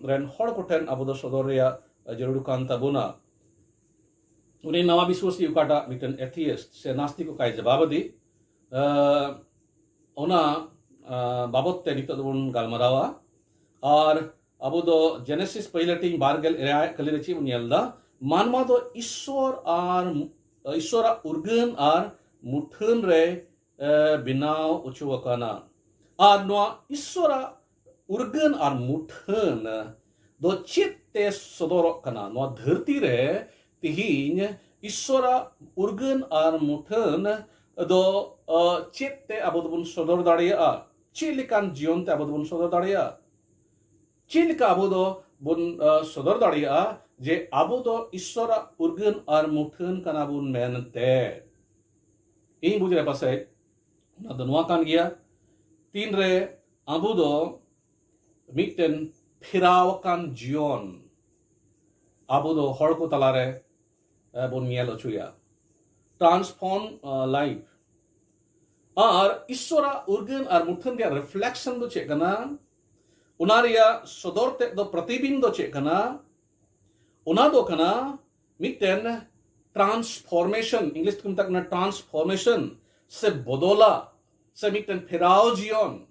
ᱨᱮᱱ ᱦᱚᱲ ᱠᱚᱴᱷᱮᱱ ᱟᱵᱚ ᱫᱚ ᱥᱚᱫᱚᱨ ᱨᱮᱭᱟᱜ ᱡᱟᱹᱨᱩᱲ ᱠᱟᱱ ᱛᱟᱵᱚᱱᱟ᱾ ᱩᱱᱤ ᱱᱟᱣᱟ ᱵᱤᱥᱣᱟᱥᱤ ᱚᱠᱟᱴᱟᱜ ᱢᱤᱫᱴᱮᱱ ᱮᱛᱷᱤᱭᱮᱥᱴ ᱥᱮ ᱱᱟᱥᱛᱤᱠ ᱚᱠᱟᱭ ᱡᱟᱵᱟᱵᱟᱫᱤ, ᱚᱱᱟ ᱵᱟᱵᱚᱛ ᱛᱮ ᱱᱤᱛᱚᱜ ᱫᱚᱵᱚᱱ ᱜᱟᱞᱢᱟᱨᱟᱣᱟ᱾ ᱟᱨ ᱟᱵᱚ ᱫᱚ ᱡᱮᱱᱮᱥᱤᱥ ᱯᱟᱹᱦᱤᱞ ᱦᱟᱹᱴᱤᱧ ᱵᱟᱨ ᱜᱮᱞ ᱮᱭᱟᱭ ᱠᱟᱹᱞᱤ ᱨᱮ ᱪᱮᱫ ᱵᱚᱱ ᱧᱮᱞ ᱮᱫᱟ? ᱢᱟᱱᱣᱟ ᱫᱚ ᱤᱥᱚᱨ ᱟᱨ ᱤᱥᱚᱨᱟᱜ ᱩᱨᱜᱟᱹᱱ ᱟᱨ ᱢᱩᱴᱷᱟᱹᱱ ᱨᱮ ᱵᱮᱱᱟᱣ ᱦᱚᱪᱚ ᱟᱠᱟᱱᱟ᱾ ᱟᱨ ᱱᱚᱣᱟ ᱤᱥᱚᱨᱟᱜ ᱩᱨᱜᱟᱹᱱ ᱟᱨ ᱢᱩᱴᱷᱟᱹᱱ ᱫᱚ ᱪᱮᱫ ᱛᱮ ᱥᱚᱫᱚᱨᱚᱜ ᱠᱟᱱᱟ? ᱱᱚᱣᱟ ᱫᱷᱟᱹᱨᱛᱤ ᱨᱮ ᱛᱤᱦᱤᱧ ᱤᱥᱚᱨᱟᱜ ᱩᱨᱜᱟᱹᱱ ᱟᱨ ᱢᱩᱴᱷᱟᱹᱱ ᱫᱚ ᱪᱮᱫ ᱛᱮ ᱟᱵᱚ ᱫᱚᱵᱚᱱ ᱥᱚᱫᱚᱨ ᱫᱟᱲᱮᱭᱟᱜᱼᱟ? ᱪᱮᱫ ᱞᱮᱠᱟᱱ ᱡᱤᱭᱚᱱ ᱛᱮ ᱟᱵᱚ ᱫᱚᱵᱚᱱ ᱥᱚᱫᱚᱨ ᱫᱟᱲᱮᱭᱟᱜᱼᱟ? ᱪᱮᱫ ᱞᱮᱠᱟ ᱟᱵᱚ ᱫᱚ ᱵᱚᱱ ᱥᱚᱫᱚᱨ ᱫᱟᱲᱮᱭᱟᱜᱼᱟ ᱡᱮ ᱟᱵᱚ ᱫᱚ ᱤᱥᱚᱨᱟᱜ ᱩᱨᱜᱟᱹᱱ ᱟᱨ ᱢᱩᱴᱷᱟᱹᱱ ᱠᱟᱱᱟ ᱵᱚᱱ ᱢᱮᱱᱛᱮ? ᱤᱧ ᱵᱩᱡᱽ ᱨᱮ ᱯᱟᱥᱮᱡ ᱚᱱᱟ ᱫᱚ ᱱᱚᱣᱟ ᱠᱟᱱ ᱜᱮᱭᱟ, ᱛᱤᱱᱨᱮ ᱟᱵᱚ ᱫᱚ ᱢᱤᱫᱴᱮᱱ ᱯᱷᱮᱨᱟᱣ ᱟᱠᱟᱱ ᱡᱤᱭᱚᱱ ᱟᱵᱚ ᱫᱚ ᱦᱚᱲ ᱠᱚ ᱛᱟᱞᱟᱨᱮ ᱵᱚᱱ ᱧᱮᱞ ᱦᱚᱪᱚᱭᱟ᱾ transform life. ᱟᱨ ᱤᱥᱥᱚᱨᱟᱜ ᱩᱨᱜᱟᱹᱱ ᱟᱨ ᱢᱩᱴᱷᱟᱹᱱ ᱨᱮᱭᱟᱜ ᱨᱤᱯᱷᱞᱮᱠᱥᱚᱱ ᱫᱚ ᱪᱮᱫ ᱠᱟᱱᱟ? ᱚᱱᱟ ᱨᱮᱭᱟᱜ ᱥᱚᱫᱚᱨ ᱛᱮᱫ ᱫᱚ, ᱯᱨᱚᱛᱤᱵᱤᱢᱵ ᱫᱚ ᱪᱮᱫ ᱠᱟᱱᱟ? ᱚᱱᱟ ᱫᱚ ᱠᱟᱱᱟ ᱢᱤᱫᱴᱮᱱ ᱴᱨᱟᱱᱥᱯᱷᱚᱨᱢᱮᱥᱚᱱ, ᱤᱝᱞᱤᱥ ᱛᱮᱠᱚ ᱢᱮᱛᱟᱜ ᱠᱟᱱᱟ ᱴᱨᱟᱱᱥᱯᱷᱚᱨᱢᱮᱥᱚᱱ, ᱥᱮ ᱵᱚᱫᱚᱞᱟ, ᱥᱮ ᱢᱤᱫᱴᱮᱱ ᱯᱷᱮᱨᱟᱣ ᱡᱤᱭᱚᱱ᱾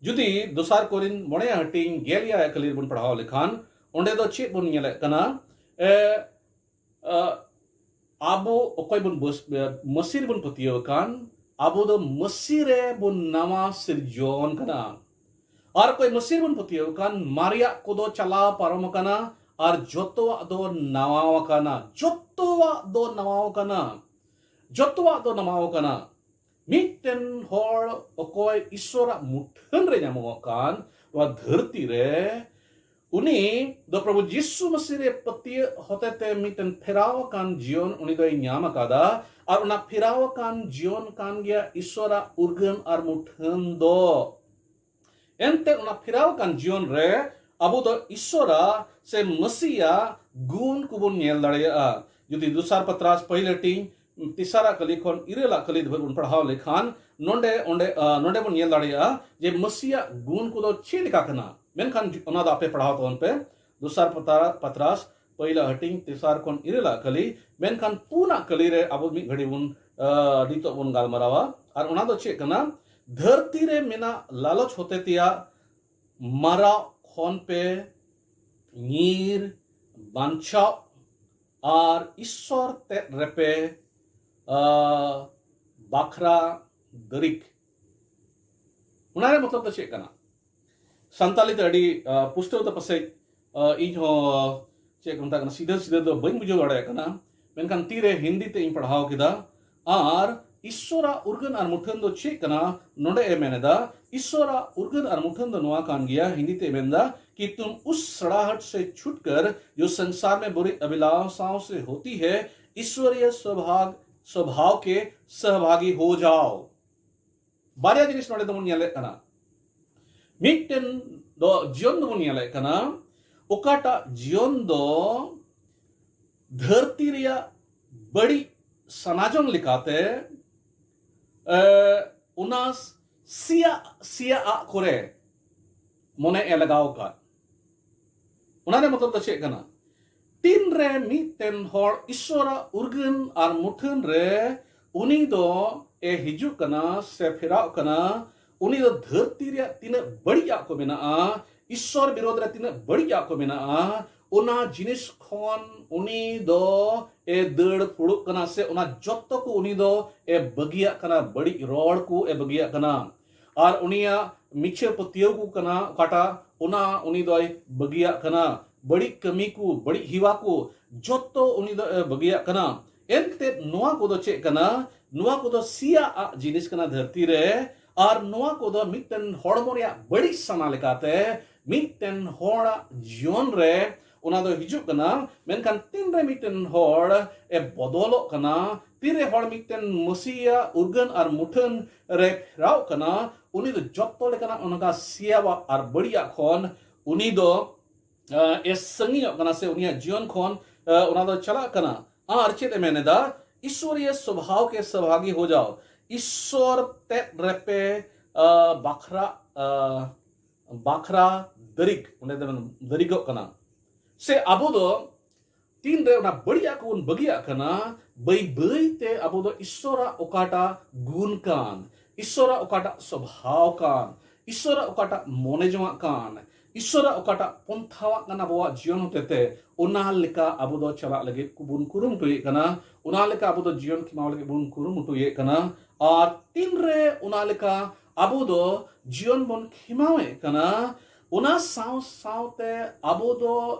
ᱡᱩᱫᱤ ᱫᱚᱥᱟᱨ ᱠᱚᱨᱤᱱᱛᱷ ᱢᱚᱬᱮ ᱦᱟᱹᱴᱤᱧ ᱜᱮᱞ ᱮᱭᱟᱭ ᱠᱟᱹᱞᱤ ᱨᱮᱵᱚᱱ ᱯᱟᱲᱦᱟᱣ ᱞᱮᱠᱷᱟᱱ, ᱚᱸᱰᱮ ᱫᱚ ᱪᱮᱫ ᱵᱚᱱ ᱧᱮᱞᱮᱫ ᱠᱟᱱᱟ? ᱮ, ᱟ, ᱟᱵᱚ ᱚᱠᱚᱭ ᱵᱚᱱ ᱵᱟᱹᱥ-, ᱮ, ᱢᱟᱹᱥᱤ ᱨᱮᱵᱚᱱ ᱯᱟᱹᱛᱭᱟᱹᱣ ᱟᱠᱟᱱ, ᱟᱵᱚ ᱫᱚ ᱢᱟᱹᱥᱤ ᱨᱮᱵᱚᱱ ᱱᱟᱣᱟ ᱥᱤᱨᱡᱚᱱ ᱠᱟᱱᱟ᱾ ᱟᱨ ᱚᱠᱚᱭ ᱢᱟᱹᱥᱤ ᱨᱮᱵᱚᱱ ᱯᱟᱹᱛᱭᱟᱹᱣ ᱟᱠᱟᱱ, ᱢᱟᱨᱮᱭᱟᱜ ᱠᱚᱫᱚ ᱪᱟᱞᱟᱣ ᱯᱟᱨᱚᱢ ᱟᱠᱟᱱᱟ, ᱟᱨ ᱡᱚᱛᱚᱣᱟᱜ ᱫᱚ ᱱᱟᱣᱟ ᱟᱠᱟᱱᱟ᱾ ᱡᱚᱛᱚᱣᱟᱜ ᱫᱚ ᱱᱟᱣᱟ ᱟᱠᱟᱱᱟ᱾ ᱡᱚᱛᱚᱣᱟᱜ ᱫᱚ ᱱᱟᱣᱟ ᱟᱠᱟᱱᱟ᱾ ᱢᱤᱫᱴᱮᱱ ᱦᱚᱲ ᱚᱠᱚᱭ ᱤᱥᱥᱚᱨᱟᱜ ᱢᱩᱴᱷᱟᱹᱱ ᱨᱮ ᱧᱟᱢᱚᱜᱚᱜ ᱠᱟᱱ, ᱱᱚᱣᱟ ᱫᱷᱟᱹᱨᱛᱤ ᱨᱮ, ᱩᱱᱤ ᱫᱚ ᱯᱨᱚᱵᱷᱩ ᱡᱤᱥᱩ ᱢᱟᱹᱥᱤ ᱨᱮ ᱯᱟᱹᱛᱭᱟᱹᱜ ᱦᱚᱛᱮᱛᱮ ᱢᱤᱫᱴᱮᱱ ᱯᱷᱮᱨᱟᱣ ᱟᱠᱟᱱ ᱡᱤᱭᱚᱱ ᱩᱱᱤ ᱫᱚᱭ ᱧᱟᱢ ᱟᱠᱟᱫᱟ᱾ ᱟᱨ ᱚᱱᱟ ᱯᱷᱮᱨᱟᱣ ᱟᱠᱟᱱ ᱡᱤᱭᱚᱱ ᱠᱟᱱ ᱜᱮᱭᱟ ᱤᱥᱥᱚᱨᱟᱜ ᱩᱨᱜᱟᱹᱱ ᱟᱨ ᱢᱩᱴᱷᱟᱹᱱ ᱫᱚ᱾ ᱮᱱᱛᱮ ᱚᱱᱟ ᱯᱷᱮᱨᱟᱣ ᱟᱠᱟᱱ ᱡᱤᱭᱚᱱ ᱨᱮ ᱟᱵᱚ ᱫᱚ ᱤᱥᱥᱚᱨᱟᱜ ᱥᱮ ᱢᱟᱹᱥᱤᱭᱟᱜ ᱜᱩᱱ ᱠᱚᱵᱚᱱ ᱧᱮᱞ ᱫᱟᱲᱮᱭᱟᱜᱼᱟ᱾ ᱡᱩᱫᱤ ᱫᱚᱥᱟᱨ ᱯᱟᱛᱨᱟᱥ ᱯᱟᱹᱦᱤᱞ ᱦᱟᱹᱴᱤᱧ ᱛᱮᱥᱟᱨᱟᱜ ᱠᱟᱹᱞᱤ ᱠᱷᱚᱱ ᱤᱨᱟᱹᱞᱟᱜ ᱠᱟᱹᱞᱤ ᱫᱷᱟᱹᱵᱤᱡ ᱵᱚᱱ ᱯᱟᱲᱦᱟᱣ ᱞᱮᱠᱷᱟᱱ, ᱱᱚᱰᱮ, ᱚᱸᱰᱮ, ᱟ, ᱱᱚᱰᱮ ᱵᱚᱱ ᱧᱮᱞ ᱫᱟᱲᱮᱭᱟᱜᱼᱟ ᱡᱮ ᱢᱟᱹᱥᱤᱭᱟᱜ ᱜᱩᱱ ᱠᱚᱫᱚ ᱪᱮᱫ ᱞᱮᱠᱟ ᱠᱟᱱᱟ᱾ ᱢᱮᱱᱠᱷᱟᱱ ᱚᱱᱟ ᱫᱚ ᱟᱯᱮ ᱯᱟᱲᱦᱟᱣ ᱛᱟᱵᱚᱱ ᱯᱮ᱾ ᱫᱚᱥᱟᱨ ᱯᱟᱛᱨᱟ-, ᱯᱟᱛᱨᱟᱥ ᱯᱟᱹᱦᱤᱞᱟᱜ ᱦᱟᱹᱴᱤᱧ ᱛᱮᱥᱟᱨ ᱠᱷᱚᱱ ᱤᱨᱟᱹᱞᱟᱜ ᱠᱟᱹᱞᱤ᱾ ᱢᱮᱱᱠᱷᱟᱱ ᱯᱩᱱᱟᱜ ᱠᱟᱹᱞᱤ ᱨᱮ ᱟᱵᱚ ᱢᱤᱫ ᱜᱷᱟᱹᱲᱤ ᱵᱚᱱ, ᱟ, ᱱᱤᱛᱚᱜ ᱵᱚᱱ ᱜᱟᱞᱢᱟᱨᱟᱣᱟ᱾ ᱟᱨ ᱚᱱᱟ ᱫᱚ ᱪᱮᱫ ᱠᱟᱱᱟ? ᱫᱷᱟᱹᱨᱛᱤ ᱨᱮ ᱢᱮᱱᱟᱜ ᱞᱟᱞᱚᱪ ᱦᱚᱛᱮ ᱛᱮᱭᱟᱜ ᱢᱟᱨᱟᱣ ᱠᱷᱚᱱ ᱯᱮ ᱧᱤᱨ ᱵᱟᱧᱪᱟᱣ ᱟᱨ ᱤᱥᱥᱚᱨ ᱛᱮᱫ ᱨᱮᱯᱮ, ᱟ, ᱵᱟᱠᱷᱨᱟ ᱫᱟᱹᱨᱤᱠ᱾ ᱚᱱᱟ ᱨᱮ ᱢᱚᱛᱞᱚᱵ ᱫᱚ ᱪᱮᱫ ᱠᱟᱱᱟ? ᱥᱟᱱᱛᱟᱞᱤ ᱛᱮ ᱟᱹᱰᱤ, ᱟ, ᱯᱩᱥᱴᱟᱹᱣ ᱛᱮ ᱯᱟᱥᱮᱡ, ᱟ, ᱤᱧ ᱦᱚᱸ, ᱪᱮᱫ ᱠᱚ ᱢᱮᱛᱟᱜ ᱠᱟᱱᱟ, ᱥᱤᱫᱷᱟᱹ ᱥᱤᱫᱷᱟᱹ ᱫᱚ ᱵᱟᱹᱧ ᱵᱩᱡᱷᱟᱹᱣ ᱫᱟᱲᱮᱭᱟᱜ ᱠᱟᱱᱟ᱾ ᱢᱮᱱᱠᱷᱟᱱ ᱛᱤᱨᱮ ᱦᱤᱱᱫᱤ ᱛᱮ ᱤᱧ ᱯᱟᱲᱦᱟᱣ ᱠᱮᱫᱟ᱾ ᱟᱨ ᱤᱥᱥᱚᱨᱟᱜ ᱩᱨᱜᱟᱹᱱ ᱟᱨ ᱢᱩᱴᱷᱟᱹᱱ ᱫᱚ ᱪᱮᱫ ᱠᱟᱱᱟ? ᱱᱚᱰᱮ ᱮ ᱢᱮᱱ ᱮᱫᱟ, ᱤᱥᱥᱚᱨᱟᱜ ᱩᱨᱜᱟᱹᱱ ᱟᱨ ᱢᱩᱴᱷᱟᱹᱱ ᱫᱚ ᱱᱚᱣᱟ ᱠᱟᱱ ᱜᱮᱭᱟ, ᱦᱤᱱᱫᱤ ᱛᱮ ᱢᱮᱱ ᱮᱫᱟ, "कि तुम उस सड़ाहट से छूटकर जो संसार में बुरी अभिलाषाओं से होती है, ईश्वरीय स्वभाव, स्वभाव के सहभागी हो जाओ।" ᱵᱟᱨᱭᱟ ᱡᱤᱱᱤᱥ ᱱᱚᱰᱮ ᱫᱚᱵᱚᱱ ᱧᱮᱞᱮᱫ ᱠᱟᱱᱟ᱾ ᱢᱤᱫᱴᱮᱱ ᱫᱚ ᱡᱤᱭᱚᱱ ᱫᱚᱵᱚᱱ ᱧᱮᱞᱮᱫ ᱠᱟᱱᱟ, ᱚᱠᱟᱴᱟᱜ ᱡᱤᱭᱚᱱ ᱫᱚ ᱫᱷᱟᱹᱨᱛᱤ ᱨᱮᱭᱟᱜ ᱵᱟᱹᱲᱤᱡ ᱥᱟᱱᱟᱡᱚᱝ ᱞᱮᱠᱟᱛᱮ ᱮ, ᱚᱱᱟ ᱥᱮᱭᱟ ᱥᱮᱭᱟᱜ ᱠᱚᱨᱮ ᱢᱚᱱᱮ ᱮ ᱞᱟᱜᱟᱣ ᱟᱠᱟᱫ᱾ ᱚᱱᱟ ᱨᱮ ᱢᱚᱛᱞᱚᱵ ᱫᱚ ᱪᱮᱫ ᱠᱟᱱᱟ? ᱛᱤᱱᱨᱮ ᱢᱤᱫᱴᱮᱱ ᱦᱚᱲ ᱤᱥᱥᱚᱨᱟᱜ ᱩᱨᱜᱟᱹᱱ ᱟᱨ ᱢᱩᱴᱷᱟᱹᱱ ᱨᱮ ᱩᱱᱤ ᱫᱚ ᱮ ᱦᱤᱡᱩᱜ ᱠᱟᱱᱟ ᱥᱮ ᱯᱷᱮᱨᱟᱣ ᱠᱟᱱᱟ, ᱩᱱᱤ ᱫᱚ ᱫᱷᱟᱹᱨᱛᱤ ᱨᱮᱭᱟᱜ ᱛᱤᱱᱟᱹᱜ ᱵᱟᱹᱲᱤᱡᱟᱜ ᱠᱚ ᱢᱮᱱᱟᱜᱼᱟ, ᱤᱥᱥᱚᱨ ᱵᱤᱨᱳᱫᱷ ᱨᱮ ᱛᱤᱱᱟᱹᱜ ᱵᱟᱹᱲᱤᱡᱟᱜ ᱠᱚ ᱢᱮᱱᱟᱜᱼᱟ, ᱚᱱᱟ ᱡᱤᱱᱤᱥ ᱠᱷᱚᱱ ᱩᱱᱤ ᱫᱚ ᱮ ᱫᱟᱹᱲ ᱯᱷᱩᱲᱩᱜ ᱠᱟᱱᱟ, ᱥᱮ ᱚᱱᱟ ᱡᱚᱛᱚ ᱠᱚ ᱩᱱᱤ ᱫᱚ ᱮ ᱵᱟᱹᱜᱤᱭᱟᱜ ᱠᱟᱱᱟ, ᱵᱟᱹᱲᱤᱡ ᱨᱚᱲ ᱠᱚ ᱮ ᱵᱟᱹᱜᱤᱭᱟᱜ ᱠᱟᱱᱟ, ᱟᱨ ᱩᱱᱤᱭᱟᱜ ᱢᱤᱪᱷᱟᱹ ᱯᱟᱹᱛᱭᱟᱹᱣ ᱠᱚ ᱠᱟᱱᱟ ᱚᱠᱟᱴᱟᱜ, ᱚᱱᱟ ᱩᱱᱤ ᱫᱚᱭ ᱵᱟᱹᱜᱤᱭᱟᱜ ᱠᱟᱱᱟ, ᱵᱟᱹᱲᱤᱡ ᱠᱟᱹᱢᱤ ᱠᱚ, ᱵᱟᱹᱲᱤᱡ ᱦᱮᱣᱟ ᱠᱚ ᱡᱚᱛᱚ ᱩᱱᱤ ᱫᱚ ᱮ ᱵᱟᱹᱜᱤᱭᱟᱜ ᱠᱟᱱᱟ᱾ ᱮᱱᱛᱮᱫ ᱱᱚᱣᱟ ᱠᱚᱫᱚ ᱪᱮᱫ ᱠᱟᱱᱟ? ᱱᱚᱣᱟ ᱠᱚᱫᱚ ᱥᱮᱭᱟ ᱟᱜ ᱡᱤᱱᱤᱥ ᱠᱟᱱᱟ ᱫᱷᱟᱹᱨᱛᱤ ᱨᱮ, ᱟᱨ ᱱᱚᱣᱟ ᱠᱚᱫᱚ ᱢᱤᱫᱴᱮᱱ ᱦᱚᱲᱢᱚ ᱨᱮᱭᱟᱜ ᱵᱟᱹᱲᱤᱡ ᱥᱟᱱᱟ ᱞᱮᱠᱟᱛᱮ ᱢᱤᱫᱴᱮᱱ ᱦᱚᱲᱟᱜ ᱡᱤᱭᱚᱱ ᱨᱮ ᱚᱱᱟ ᱫᱚ ᱦᱤᱡᱩᱜ ᱠᱟᱱᱟ᱾ ᱢᱮᱱᱠᱷᱟᱱ ᱛᱤᱱᱨᱮ ᱢᱤᱫᱴᱮᱱ ᱦᱚᱲ ᱮ ᱵᱚᱫᱚᱞᱚᱜ ᱠᱟᱱᱟ, ᱛᱤᱱᱨᱮ ᱦᱚᱲ ᱢᱤᱫᱴᱮᱱ ᱢᱟᱹᱥᱤᱭᱟᱜ ᱩᱨᱜᱟᱹᱱ ᱟᱨ ᱢᱩᱴᱷᱟᱹᱱ ᱨᱮ ᱯᱷᱮᱨᱟᱣ ᱠᱟᱱᱟ, ᱩᱱᱤ ᱫᱚ ᱡᱚᱛᱚ ᱞᱮᱠᱟᱱᱟᱜ ᱚᱱᱠᱟ ᱥᱮᱭᱟᱣᱟᱜ ᱟᱨ ᱵᱟᱹᱲᱤᱡᱟᱜ ᱠᱷᱚᱱ ᱩᱱᱤ ᱫᱚ ᱮ ᱥᱟᱺᱜᱤᱧᱚᱜ ᱠᱟᱱᱟ, ᱥᱮ ᱩᱱᱤᱭᱟᱜ ᱡᱤᱭᱚᱱ ᱠᱷᱚᱱ ᱮ ᱚᱱᱟ ᱫᱚ ᱪᱟᱞᱟᱜ ᱠᱟᱱᱟ᱾ ᱟᱨ ᱪᱮᱫ ᱮ ᱢᱮᱱ ᱮᱫᱟ? ᱤᱥᱥᱚᱨᱤᱭ ᱥᱚᱵᱷᱟᱣ ᱠᱮ ᱥᱚᱵᱷᱟᱜᱤ ᱦᱳ ᱡᱟᱣ, ᱤᱥᱥᱚᱨ ᱛᱮᱫ ᱨᱮᱯᱮ ᱮ ᱵᱟᱠᱷᱨᱟ ᱮ ᱵᱟᱠᱷᱨᱟ ᱫᱟᱹᱨᱤᱠ, ᱚᱸᱰᱮ ᱫᱚ ᱫᱟᱹᱨᱤᱠᱚᱜ ᱠᱟᱱᱟ᱾ ᱥᱮ ᱟᱵᱚ ᱫᱚ ᱛᱤᱱᱨᱮ ᱚᱱᱟ ᱵᱟᱹᱲᱤᱡᱟᱜ ᱠᱚᱵᱚᱱ ᱵᱟᱹᱜᱤᱭᱟᱜ ᱠᱟᱱᱟ, ᱵᱟᱹᱭ ᱵᱟᱹᱭ ᱛᱮ ᱟᱵᱚ ᱫᱚ ᱤᱥᱥᱚᱨᱟᱜ ᱚᱠᱟᱴᱟᱜ ᱜᱩᱱ ᱠᱟᱱ, ᱤᱥᱥᱚᱨᱟᱜ ᱚᱠᱟᱴᱟᱜ ᱥᱚᱵᱷᱟᱣ ᱠᱟᱱ, ᱤᱥᱥᱚᱨᱟᱜ ᱚᱠᱟᱴᱟᱜ ᱢᱚᱱᱮ ᱡᱚᱝᱟᱜ ᱠᱟᱱ, ᱤᱥᱥᱚᱨᱟᱜ ᱚᱠᱟᱴᱟᱜ ᱯᱚᱱᱛᱷᱟᱣᱟᱜ ᱠᱟᱱ ᱟᱵᱚᱣᱟᱜ ᱡᱤᱭᱚᱱ ᱦᱚᱛᱮᱛᱮ, ᱚᱱᱟ ᱞᱮᱠᱟ ᱟᱵᱚ ᱫᱚ ᱪᱟᱞᱟᱜ ᱞᱟᱹᱜᱤᱫ ᱠᱚᱵᱚᱱ ᱠᱩᱨᱩᱢᱩᱴᱩᱭᱮᱫ ᱠᱟᱱᱟ, ᱚᱱᱟ ᱞᱮᱠᱟ ᱟᱵᱚ ᱫᱚ ᱡᱤᱭᱚᱱ ᱠᱷᱮᱢᱟᱣ ᱞᱟᱹᱜᱤᱫ ᱵᱚᱱ ᱠᱩᱨᱩᱢᱩᱴᱩᱭᱮᱫ ᱠᱟᱱᱟ᱾ ᱟᱨ ᱛᱤᱱᱨᱮ ᱚᱱᱟ ᱞᱮᱠᱟ ᱟᱵᱚ ᱫᱚ ᱡᱤᱭᱚᱱ ᱵᱚᱱ ᱠᱷᱮᱢᱟᱣᱮᱫ ᱠᱟᱱᱟ, ᱚᱱᱟ ᱥᱟᱶ ᱥᱟᱶᱛᱮ ᱟᱵᱚ ᱫᱚ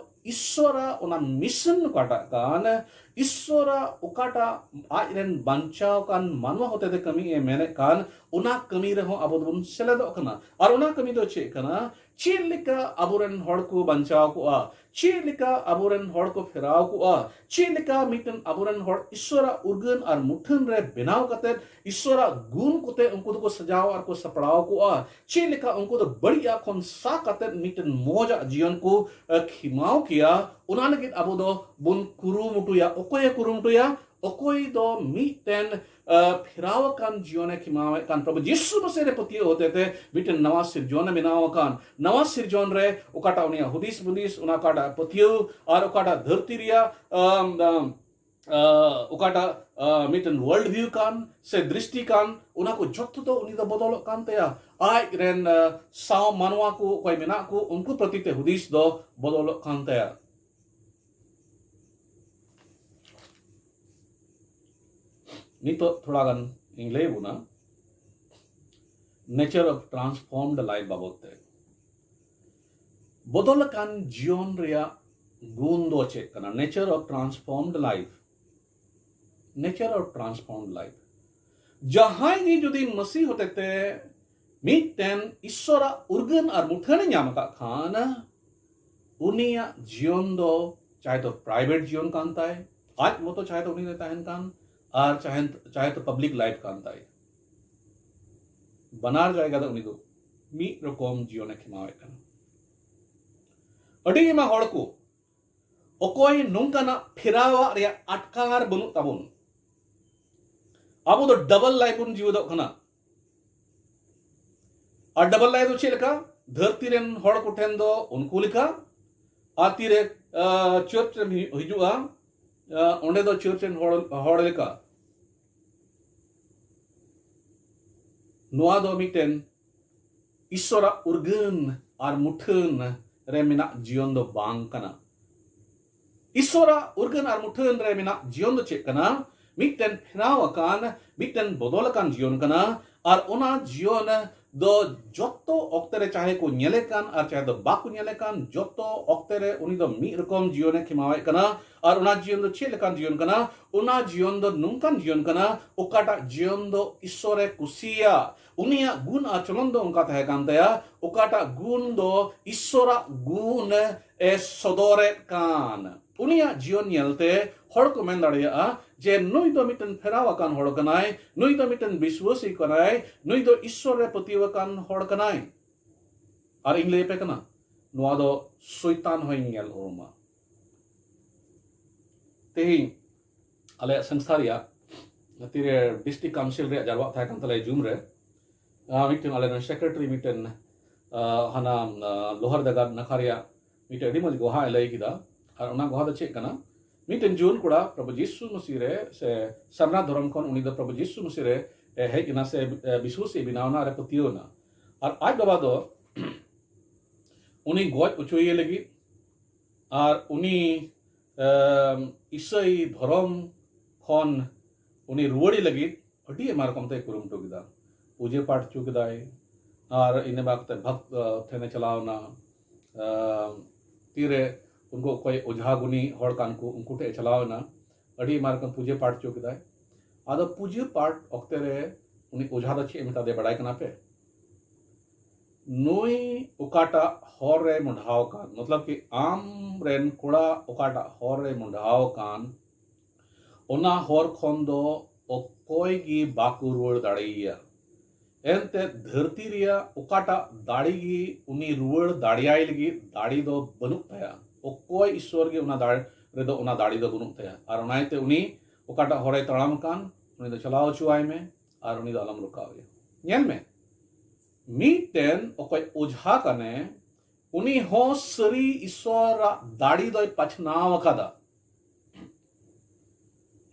ᱤᱥᱥᱚᱨᱟᱜ ᱚᱱᱟ ᱢᱤᱥᱚᱱ ᱚᱠᱟᱴᱟᱜ ᱠᱟᱱ, ᱤᱥᱥᱚᱨᱟᱜ ᱚᱠᱟᱴᱟᱜ ᱟᱡ ᱨᱮᱱ ᱵᱟᱧᱪᱟᱣ ᱠᱟᱱ ᱢᱟᱱᱣᱟ ᱦᱚᱛᱮᱛᱮ ᱠᱟᱹᱢᱤ ᱮ ᱢᱮᱱᱮᱫ ᱠᱟᱱ, ᱚᱱᱟ ᱠᱟᱹᱢᱤ ᱨᱮᱦᱚᱸ ᱟᱵᱚ ᱫᱚᱵᱚᱱ ᱥᱮᱞᱮᱫᱚᱜ ᱠᱟᱱᱟ᱾ ᱟᱨ ᱚᱱᱟ ᱠᱟᱹᱢᱤ ᱫᱚ ᱪᱮᱫ ᱠᱟᱱᱟ? ᱪᱮᱫ ᱞᱮᱠᱟ ᱟᱵᱚᱨᱮᱱ ᱦᱚᱲ ᱠᱚ ᱵᱟᱧᱪᱟᱣ ᱠᱚᱜᱼᱟ, ᱪᱮᱫ ᱞᱮᱠᱟ ᱟᱵᱚᱨᱮᱱ ᱦᱚᱲ ᱠᱚ ᱯᱷᱮᱨᱟᱣ ᱠᱚᱜᱼᱟ, ᱪᱮᱫ ᱞᱮᱠᱟ ᱢᱤᱫᱴᱮᱱ ᱟᱵᱚᱨᱮᱱ ᱦᱚᱲ ᱤᱥᱥᱚᱨᱟᱜ ᱩᱨᱜᱟᱹᱱ ᱟᱨ ᱢᱩᱴᱷᱟᱹᱱ ᱨᱮ ᱵᱮᱱᱟᱣ ᱠᱟᱛᱮ ᱤᱥᱥᱚᱨᱟᱜ ᱜᱩᱱ ᱠᱚᱛᱮ ᱩᱱᱠᱩ ᱫᱚᱠᱚ ᱥᱟᱡᱟᱣ ᱟᱨ ᱠᱚ ᱥᱟᱯᱲᱟᱣ ᱠᱚᱜᱼᱟ, ᱪᱮᱫ ᱞᱮᱠᱟ ᱩᱱᱠᱩ ᱫᱚ ᱵᱟᱹᱲᱤᱡᱟᱜ ᱠᱷᱚᱱ ᱥᱟᱦᱟ ᱠᱟᱛᱮ ᱢᱤᱫᱴᱮᱱ ᱢᱚᱡᱟᱜ ᱡᱤᱭᱚᱱ ᱠᱚ ᱮ, ᱠᱷᱮᱢᱟᱣ ᱠᱮᱭᱟ, ᱚᱱᱟ ᱞᱟᱹᱜᱤᱫ ᱟᱵᱚ ᱫᱚ ᱵᱚᱱ ᱠᱩᱨᱩᱢᱩᱴᱩᱭᱟ᱾ ᱚᱠᱚᱭᱮ ᱠᱩᱨᱩᱢᱩᱴᱩᱭᱟ? ᱚᱠᱚᱭ ᱫᱚ ᱢᱤᱫᱴᱮᱱ ᱟᱸ, ᱯᱷᱮᱨᱟᱣ ᱟᱠᱟᱱ ᱡᱤᱭᱚᱱᱮ ᱠᱷᱮᱢᱟᱣᱮᱫ ᱠᱟᱱ, ᱯᱨᱚᱵᱷᱩ ᱡᱤᱥᱩ ᱢᱟᱥᱤ ᱨᱮ ᱯᱟᱹᱛᱭᱟᱹᱣ ᱦᱚᱛᱮᱛᱮ ᱢᱤᱫᱴᱮᱱ ᱱᱟᱣᱟ ᱥᱤᱨᱡᱚᱱᱮ ᱵᱮᱱᱟᱣ ᱟᱠᱟᱱ, ᱱᱟᱣᱟ ᱥᱤᱨᱡᱚᱱ ᱨᱮ ᱚᱠᱟᱴᱟᱜ ᱩᱱᱤᱭᱟᱜ ᱦᱩᱫᱤᱥ ᱵᱩᱫᱤᱥ, ᱚᱱᱟ ᱚᱠᱟᱴᱟᱜ ᱯᱟᱹᱛᱭᱟᱹᱣ ᱟᱨ ᱚᱠᱟᱴᱟᱜ ᱫᱷᱟᱹᱨᱛᱤ ᱨᱮᱭᱟᱜ ᱟᱸ, ᱟᱸ, ᱟᱸ, ᱚᱠᱟᱴᱟᱜ ᱟᱸ, ᱢᱤᱫᱴᱮᱱ ᱣᱟᱨᱞᱰ ᱵᱷᱤᱭᱩ ᱠᱟᱱ ᱥᱮ ᱫᱨᱤᱥᱴᱤ ᱠᱟᱱ, ᱚᱱᱟ ᱠᱚ ᱡᱚᱛᱚ ᱫᱚ ᱩᱱᱤ ᱫᱚ ᱵᱚᱫᱚᱞᱚᱜ ᱠᱟᱱ ᱛᱟᱭᱟ᱾ ᱟᱡ ᱨᱮᱱ ᱟᱸ, ᱥᱟᱶ ᱢᱟᱱᱣᱟ ᱠᱚ ᱚᱠᱚᱭ ᱢᱮᱱᱟᱜ ᱠᱚ, ᱩᱱᱠᱩ ᱯᱨᱚᱛᱤ ᱛᱮ ᱦᱩᱫᱤᱥ ᱫᱚ ᱵᱚᱫᱚᱞᱚᱜ ᱠᱟᱱ ᱛᱟᱭᱟ᱾ ᱱᱤᱛᱚᱜ ᱛᱷᱚᱲᱟ ᱜᱟᱱ ᱤᱧ ᱞᱟᱹᱭ ᱟᱵᱚᱱᱟ nature of transformed life ᱵᱟᱵᱚᱫ ᱛᱮ᱾ ᱵᱚᱫᱚᱞ ᱟᱠᱟᱱ ᱡᱤᱭᱚᱱ ᱨᱮᱭᱟᱜ ᱜᱩᱱ ᱫᱚ ᱪᱮᱫ ᱠᱟᱱᱟ? Nature of transformed life, nature of transformed life᱾ ᱡᱟᱦᱟᱸᱭ ᱜᱮ ᱡᱩᱫᱤ ᱢᱟᱹᱥᱤ ᱦᱚᱛᱮᱛᱮ ᱢᱤᱫᱴᱮᱱ ᱤᱥᱥᱚᱨᱟᱜ ᱩᱨᱜᱟᱹᱱ ᱟᱨ ᱢᱩᱴᱷᱟᱹᱱᱮ ᱧᱟᱢ ᱟᱠᱟᱫ ᱠᱷᱟᱱ, ᱩᱱᱤᱭᱟᱜ ᱡᱤᱭᱚᱱ ᱫᱚ ᱪᱟᱦᱮ ᱛᱚ ᱯᱨᱟᱭᱵᱷᱮᱴ ᱡᱤᱭᱚᱱ ᱠᱟᱱ ᱛᱟᱭ, ᱟᱡ ᱢᱚᱛᱚ ᱪᱟᱦᱮ ᱛᱚ ᱩᱱᱤ ᱫᱚᱭ ᱛᱟᱦᱮᱱ ᱠᱟᱱ, ᱟᱨ ᱪᱟᱦᱮ, ᱪᱟᱦᱮ ᱛᱚ ᱯᱟᱵᱽᱞᱤᱠ ᱞᱟᱭᱤᱯᱷ ᱠᱟᱱ ᱛᱟᱭ, ᱵᱟᱱᱟᱨ ᱡᱟᱭᱜᱟ ᱫᱚ ᱩᱱᱤ ᱫᱚ ᱢᱤᱫ ᱨᱚᱠᱚᱢ ᱡᱤᱭᱚᱱᱮ ᱠᱷᱮᱢᱟᱣᱮᱫ ᱠᱟᱱᱟ᱾ ᱟᱹᱰᱤ ᱟᱭᱢᱟ ᱦᱚᱲ ᱠᱚ ᱚᱠᱚᱭ ᱱᱚᱝᱠᱟᱱᱟᱜ ᱯᱷᱮᱨᱟᱣᱟᱜ ᱨᱮᱭᱟᱜ ᱟᱴᱠᱟᱨ ᱵᱟᱹᱱᱩᱜ ᱛᱟᱵᱚᱱ᱾ ᱟᱵᱚ ᱫᱚ ᱰᱟᱵᱚᱞ ᱞᱟᱭᱤᱯᱷ ᱵᱚᱱ ᱡᱤᱣᱮᱫᱚᱜ ᱠᱟᱱᱟ᱾ ᱟᱨ ᱰᱟᱵᱚᱞ ᱞᱟᱭᱤᱯᱷ ᱫᱚ ᱪᱮᱫ ᱞᱮᱠᱟ? ᱫᱷᱟᱹᱨᱛᱤ ᱨᱮᱱ ᱦᱚᱲ ᱠᱚᱴᱷᱮᱱ ᱫᱚ ᱩᱱᱠᱩ ᱞᱮᱠᱟ, ᱟᱨ ᱛᱤᱨᱮ ᱪᱟᱨᱪ ᱨᱮᱢ ᱦᱤ- ᱦᱤᱡᱩᱜᱼᱟ, ᱟᱸ, ᱚᱸᱰᱮ ᱫᱚ ᱪᱟᱨᱪ ᱨᱮᱱ ᱦᱚᱲ, ᱦᱚᱲ ᱞᱮᱠᱟ᱾ ᱱᱚᱣᱟ ᱫᱚ ᱢᱤᱫᱴᱮᱱ ᱤᱥᱥᱚᱨᱟᱜ ᱩᱨᱜᱟᱹᱱ ᱟᱨ ᱢᱩᱴᱷᱟᱹᱱ ᱨᱮ ᱢᱮᱱᱟᱜ ᱡᱤᱭᱚᱱ ᱫᱚ ᱵᱟᱝ ᱠᱟᱱᱟ᱾ ᱤᱥᱥᱚᱨᱟᱜ ᱩᱨᱜᱟᱹᱱ ᱟᱨ ᱢᱩᱴᱷᱟᱹᱱ ᱨᱮ ᱢᱮᱱᱟᱜ ᱡᱤᱭᱚᱱ ᱫᱚ ᱪᱮᱫ ᱠᱟᱱᱟ? ᱢᱤᱫᱴᱮᱱ ᱯᱷᱮᱨᱟᱣ ᱟᱠᱟᱱ, ᱢᱤᱫᱴᱮᱱ ᱵᱚᱫᱚᱞ ᱟᱠᱟᱱ ᱡᱤᱭᱚᱱ ᱠᱟᱱᱟ᱾ ᱟᱨ ᱚᱱᱟ ᱡᱤᱭᱚᱱ ᱫᱚ ᱡᱚᱛᱚ ᱚᱠᱛᱮ ᱨᱮ, ᱪᱟᱦᱮ ᱠᱚ ᱧᱮᱞᱮ ᱠᱟᱱ ᱟᱨ ᱪᱟᱦᱮ ᱫᱚ ᱵᱟᱠᱚ ᱧᱮᱞᱮ ᱠᱟᱱ, ᱡᱚᱛᱚ ᱚᱠᱛᱮ ᱨᱮ ᱩᱱᱤ ᱫᱚ ᱢᱤᱫ ᱨᱚᱠᱚᱢ ᱡᱤᱭᱚᱱᱮ ᱠᱷᱮᱢᱟᱣᱮᱫ ᱠᱟᱱᱟ᱾ ᱟᱨ ᱚᱱᱟ ᱡᱤᱭᱚᱱ ᱫᱚ ᱪᱮᱫ ᱞᱮᱠᱟᱱ ᱡᱤᱭᱚᱱ ᱠᱟᱱᱟ? ᱚᱱᱟ ᱡᱤᱭᱚᱱ ᱫᱚ ᱱᱚᱝᱠᱟᱱ ᱡᱤᱭᱚᱱ ᱠᱟᱱᱟ, ᱚᱠᱟᱴᱟᱜ ᱡᱤᱭᱚᱱ ᱫᱚ ᱤᱥᱥᱚᱨᱮ ᱠᱩᱥᱤᱭᱟᱜ, ᱩᱱᱤᱭᱟᱜ ᱜᱩᱱ ᱟᱪᱚᱨᱚᱱ ᱫᱚ ᱚᱱᱠᱟ ᱛᱟᱦᱮᱸ ᱠᱟᱱ ᱛᱟᱭᱟ, ᱚᱠᱟᱴᱟᱜ ᱜᱩᱱ ᱫᱚ ᱤᱥᱥᱚᱨᱟᱜ ᱜᱩᱱ ᱮ ᱥᱚᱫᱚᱨᱮᱫ ᱠᱟᱱ᱾ ᱩᱱᱤᱭᱟᱜ ᱡᱤᱭᱚᱱ ᱧᱮᱞᱛᱮ ᱦᱚᱲ ᱠᱚ ᱢᱮᱱ ᱫᱟᱲᱮᱭᱟᱜᱼᱟ ᱡᱮ ᱱᱩᱭ ᱫᱚ ᱢᱤᱫᱴᱮᱱ ᱯᱷᱮᱨᱟᱣ ᱟᱠᱟᱱ ᱦᱚᱲ ᱠᱟᱱᱟᱭ, ᱱᱩᱭ ᱫᱚ ᱢᱤᱫᱴᱮᱱ ᱵᱤᱥᱣᱟᱹᱥᱤ ᱠᱟᱱᱟᱭ, ᱱᱩᱭ ᱫᱚ ᱤᱥᱥᱚᱨ ᱨᱮ ᱯᱟᱹᱛᱭᱟᱹᱣ ᱟᱠᱟᱱ ᱦᱚᱲ ᱠᱟᱱᱟᱭ᱾ ᱟᱨ ᱤᱧ ᱞᱟᱹᱭ ᱟᱯᱮ ᱠᱟᱱᱟ, ᱱᱚᱣᱟ ᱫᱚ ᱥᱚᱭᱛᱟᱱ ᱦᱚᱸᱭ ᱧᱮᱞ ᱩᱨᱩᱢᱟ᱾ ᱛᱮᱦᱮᱧ ᱟᱞᱮᱭᱟᱜ ᱥᱚᱝᱥᱛᱷᱟ ᱨᱮᱭᱟᱜ ᱛᱤᱨᱮ ᱰᱤᱥᱴᱨᱤᱠᱴ ᱠᱟᱣᱩᱱᱥᱤᱞ ᱨᱮᱭᱟᱜ ᱡᱟᱨᱣᱟᱜ ᱛᱟᱦᱮᱸ ᱠᱟᱱ ᱛᱟᱞᱮᱭᱟ ᱡᱩᱢ ᱨᱮ᱾ ᱟᱨ ᱢᱤᱫᱴᱮᱱ ᱟᱞᱮ ᱨᱮᱱ ᱥᱮᱠᱨᱮᱴᱟᱨᱤ ᱢᱤᱫᱴᱮᱱ, ᱟᱨ, ᱦᱟᱱᱟ, ᱟᱨ, ᱞᱳᱦᱟᱨ ᱫᱟᱜᱟ ᱱᱟᱠᱷᱟ ᱨᱮᱭᱟᱜ ᱢᱤᱫᱴᱮᱱ ᱟᱹᱰᱤ ᱢᱚᱡᱽ ᱜᱚᱦᱟ ᱮ ᱞᱟᱹᱭ ᱠᱮᱫᱟ᱾ ᱟᱨ ᱚᱱᱟ ᱜᱚᱦᱟ ᱫᱚ ᱪᱮᱫ ᱠᱟᱱᱟ? ᱢᱤᱫᱴᱮᱱ ᱡᱩᱣᱟᱹᱱ ᱠᱚᱲᱟ ᱯᱨᱚᱵᱷᱩ ᱡᱤᱥᱩ ᱢᱟᱹᱥᱤ ᱨᱮ ᱥᱮ ᱥᱟᱨᱱᱟ ᱫᱷᱚᱨᱚᱢ ᱠᱷᱚᱱ ᱩᱱᱤ ᱫᱚ ᱯᱨᱚᱵᱷᱩ ᱡᱤᱥᱩ ᱢᱟᱹᱥᱤ ᱨᱮ ᱮ ᱦᱮᱡ ᱮᱱᱟ ᱥᱮ, ᱮ, ᱵᱤᱥᱣᱟᱹᱥᱤ ᱵᱮᱱᱟᱣ ᱮᱱᱟ ᱟᱨ ᱮ ᱯᱟᱹᱛᱭᱟᱹᱣ ᱮᱱᱟ᱾ ᱟᱨ ᱟᱡ ᱵᱟᱵᱟ ᱫᱚ ᱩᱱᱤ ᱜᱚᱡ ᱚᱪᱚᱭᱮ ᱞᱟᱹᱜᱤᱫ ᱟᱨ ᱩᱱᱤ, ᱮᱢ, ᱤᱥᱟᱹᱭ ᱫᱷᱚᱨᱚᱢ ᱠᱷᱚᱱ ᱩᱱᱤ ᱨᱩᱣᱟᱹᱲᱮ ᱞᱟᱹᱜᱤᱫ ᱟᱹᱰᱤ ᱟᱭᱢᱟ ᱨᱚᱠᱚᱢ ᱛᱮᱭ ᱠᱩᱨᱩᱢᱩᱴᱩ ᱠᱮᱫᱟ᱾ ᱯᱩᱡᱟᱹ ᱯᱟᱴ ᱦᱚᱪᱚ ᱠᱮᱫᱟᱭ, ᱟᱨ ᱤᱱᱟᱹ ᱵᱟᱫ ᱠᱟᱛᱮ ᱵᱷᱚᱠᱛ, ᱟ, ᱴᱷᱮᱱᱮ ᱪᱟᱞᱟᱣ ᱮᱱᱟ᱾ ᱟᱢ, ᱛᱤᱨᱮ ᱩᱱᱠᱩ ᱚᱠᱚᱭ ᱚᱡᱷᱟ ᱜᱩᱱᱤ ᱦᱚᱲ ᱠᱟᱱ ᱠᱚ, ᱩᱱᱠᱩ ᱴᱷᱮᱱ ᱮ ᱪᱟᱞᱟᱣ ᱮᱱᱟ, ᱟᱹᱰᱤ ᱟᱭᱢᱟ ᱨᱚᱠᱚᱢ ᱯᱩᱡᱟᱹ ᱯᱟᱴ ᱦᱚᱪᱚ ᱠᱮᱫᱟᱭ᱾ ᱟᱫᱚ ᱯᱩᱡᱟᱹ ᱯᱟᱴ ᱚᱠᱛᱮ ᱨᱮ ᱩᱱᱤ ᱚᱡᱷᱟ ᱫᱚ ᱪᱮᱫ ᱮ ᱢᱮᱛᱟ ᱫᱮᱭᱟ ᱵᱟᱲᱟᱭ ᱠᱟᱱᱟ ᱯᱮ? ᱱᱩᱭ ᱚᱠᱟᱴᱟᱜ ᱦᱚᱨ ᱨᱮ ᱢᱚᱰᱷᱟᱣ ᱟᱠᱟᱱ, ᱢᱚᱛᱞᱚᱵ ᱠᱤ ᱟᱢ ᱨᱮᱱ ᱠᱚᱲᱟ ᱚᱠᱟᱴᱟᱜ ᱦᱚᱨ ᱨᱮ ᱢᱚᱰᱷᱟᱣ ᱟᱠᱟᱱ, ᱚᱱᱟ ᱦᱚᱨ ᱠᱷᱚᱱ ᱫᱚ ᱚᱠᱚᱭ ᱜᱮ ᱵᱟᱠᱚ ᱨᱩᱣᱟᱹᱲ ᱫᱟᱲᱮᱭᱟᱭᱟ᱾ ᱮᱱᱛᱮ ᱫᱷᱟᱹᱨᱛᱤ ᱨᱮᱭᱟᱜ ᱚᱠᱟᱴᱟᱜ ᱫᱟᱲᱮ ᱜᱮ ᱩᱱᱤ ᱨᱩᱣᱟᱹᱲ ᱫᱟᱲᱮᱭᱟᱭ ᱞᱟᱹᱜᱤᱫ ᱫᱟᱲᱮ ᱫᱚ ᱵᱟᱹᱱᱩᱜ ᱛᱟᱭᱟ᱾ ᱚᱠᱚᱭ ᱤᱥᱥᱚᱨ ᱜᱮ ᱚᱱᱟ ᱫᱟᱲᱮ ᱨᱮᱫᱚ ᱚᱱᱟ ᱫᱟᱲᱮ ᱫᱚ ᱵᱟᱹᱱᱩᱜ ᱛᱟᱭᱟ᱾ ᱟᱨ ᱚᱱᱟ ᱤᱭᱟᱹᱛᱮ ᱩᱱᱤ ᱚᱠᱟᱴᱟᱜ ᱦᱚᱨᱮ ᱛᱟᱲᱟᱢ ᱟᱠᱟᱱ, ᱩᱱᱤ ᱫᱚ ᱪᱟᱞᱟᱣ ᱦᱚᱪᱚᱣᱟᱭ ᱢᱮ ᱟᱨ ᱩᱱᱤ ᱫᱚ ᱟᱞᱚᱢ ᱨᱚᱠᱟᱣᱮᱭᱟ᱾ ᱧᱮᱞ ᱢᱮ, ᱢᱤᱫᱴᱮᱱ ᱚᱠᱚᱭ ᱚᱡᱷᱟ ᱠᱟᱱᱮ, ᱩᱱᱤ ᱦᱚᱸ ᱥᱟᱹᱨᱤ ᱤᱥᱥᱚᱨᱟᱜ ᱫᱟᱲᱮ ᱫᱚᱭ ᱯᱟᱪᱷᱱᱟᱣ ᱟᱠᱟᱫᱟ᱾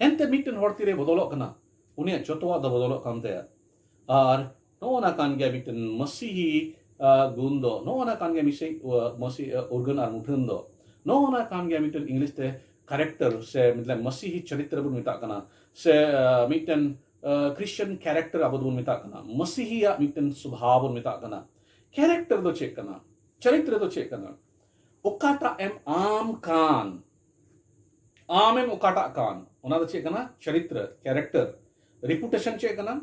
ᱮᱱᱛᱮ ᱢᱤᱫᱴᱮᱱ ᱦᱚᱲ ᱛᱤᱨᱮ ᱵᱚᱫᱚᱞᱚᱜ ᱠᱟᱱᱟ, ᱩᱱᱤᱭᱟᱜ ᱡᱚᱛᱚᱣᱟᱜ ᱫᱚ ᱵᱚᱫᱚᱞᱚᱜ ᱠᱟᱱ ᱛᱟᱭᱟ᱾ ᱟᱨ ᱱᱚᱜᱼᱚ ᱱᱟ ᱠᱟᱱ ᱜᱮᱭᱟ ᱢᱤᱫᱴᱮᱱ ᱢᱟᱹᱥᱤᱦᱤ, ᱟ, ᱜᱩᱱ ᱫᱚ, ᱱᱚᱜᱼᱚ ᱱᱟ ᱠᱟᱱ ᱜᱮᱭᱟ ᱢᱤᱥᱤ-, ᱟ, ᱢᱟᱹᱥᱤ-, ᱟ, ᱩᱨᱜᱟᱹᱱ ᱟᱨ ᱢᱩᱴᱷᱟᱹᱱ ᱫᱚ, ᱱᱚᱜᱼᱚ ᱱᱟ ᱠᱟᱱ ᱜᱮᱭᱟ ᱢᱤᱫᱴᱮᱱ ᱤᱝᱞᱤᱥ ᱛᱮ ᱠᱮᱨᱮᱠᱴᱟᱨ ᱥᱮ ᱢᱚᱛᱞᱚᱵ ᱢᱟᱹᱥᱤᱦᱤ ᱪᱚᱨᱤᱛᱨᱚ ᱵᱚᱱ ᱢᱮᱛᱟᱜ ᱠᱟᱱᱟ, ᱥᱮ, ᱟ, ᱢᱤᱫᱴᱮᱱ, ᱟ, ᱠᱨᱤᱥᱪᱤᱭᱟᱱ ᱠᱮᱨᱮᱠᱴᱟᱨ ᱟᱵᱚ ᱫᱚᱵᱚᱱ ᱢᱮᱛᱟᱜ ᱠᱟᱱᱟ᱾ ᱢᱟᱹᱥᱤᱦᱤᱭᱟᱜ ᱢᱤᱫᱴᱮᱱ ᱥᱚᱵᱷᱟᱣ ᱵᱚᱱ ᱢᱮᱛᱟᱜ ᱠᱟᱱᱟ᱾ ᱠᱮᱨᱮᱠᱴᱟᱨ ᱫᱚ ᱪᱮᱫ ᱠᱟᱱᱟ? ᱪᱚᱨᱤᱛᱨᱚ ᱫᱚ ᱪᱮᱫ ᱠᱟᱱᱟ? ᱚᱠᱟᱴᱟᱜ ᱮᱢ ᱟᱢ ᱠᱟᱱ, ᱟᱢᱮᱢ ᱚᱠᱟᱴᱟᱜ ᱠᱟᱱ, ᱚᱱᱟ ᱫᱚ ᱪᱮᱫ ᱠᱟᱱᱟ? ᱪᱚᱨᱤᱛᱨᱚ, ᱠᱮᱨᱮᱠᱴᱟᱨ᱾ ᱨᱤᱯᱩᱴᱮᱥᱚᱱ ᱪᱮᱫ ᱠᱟᱱᱟ?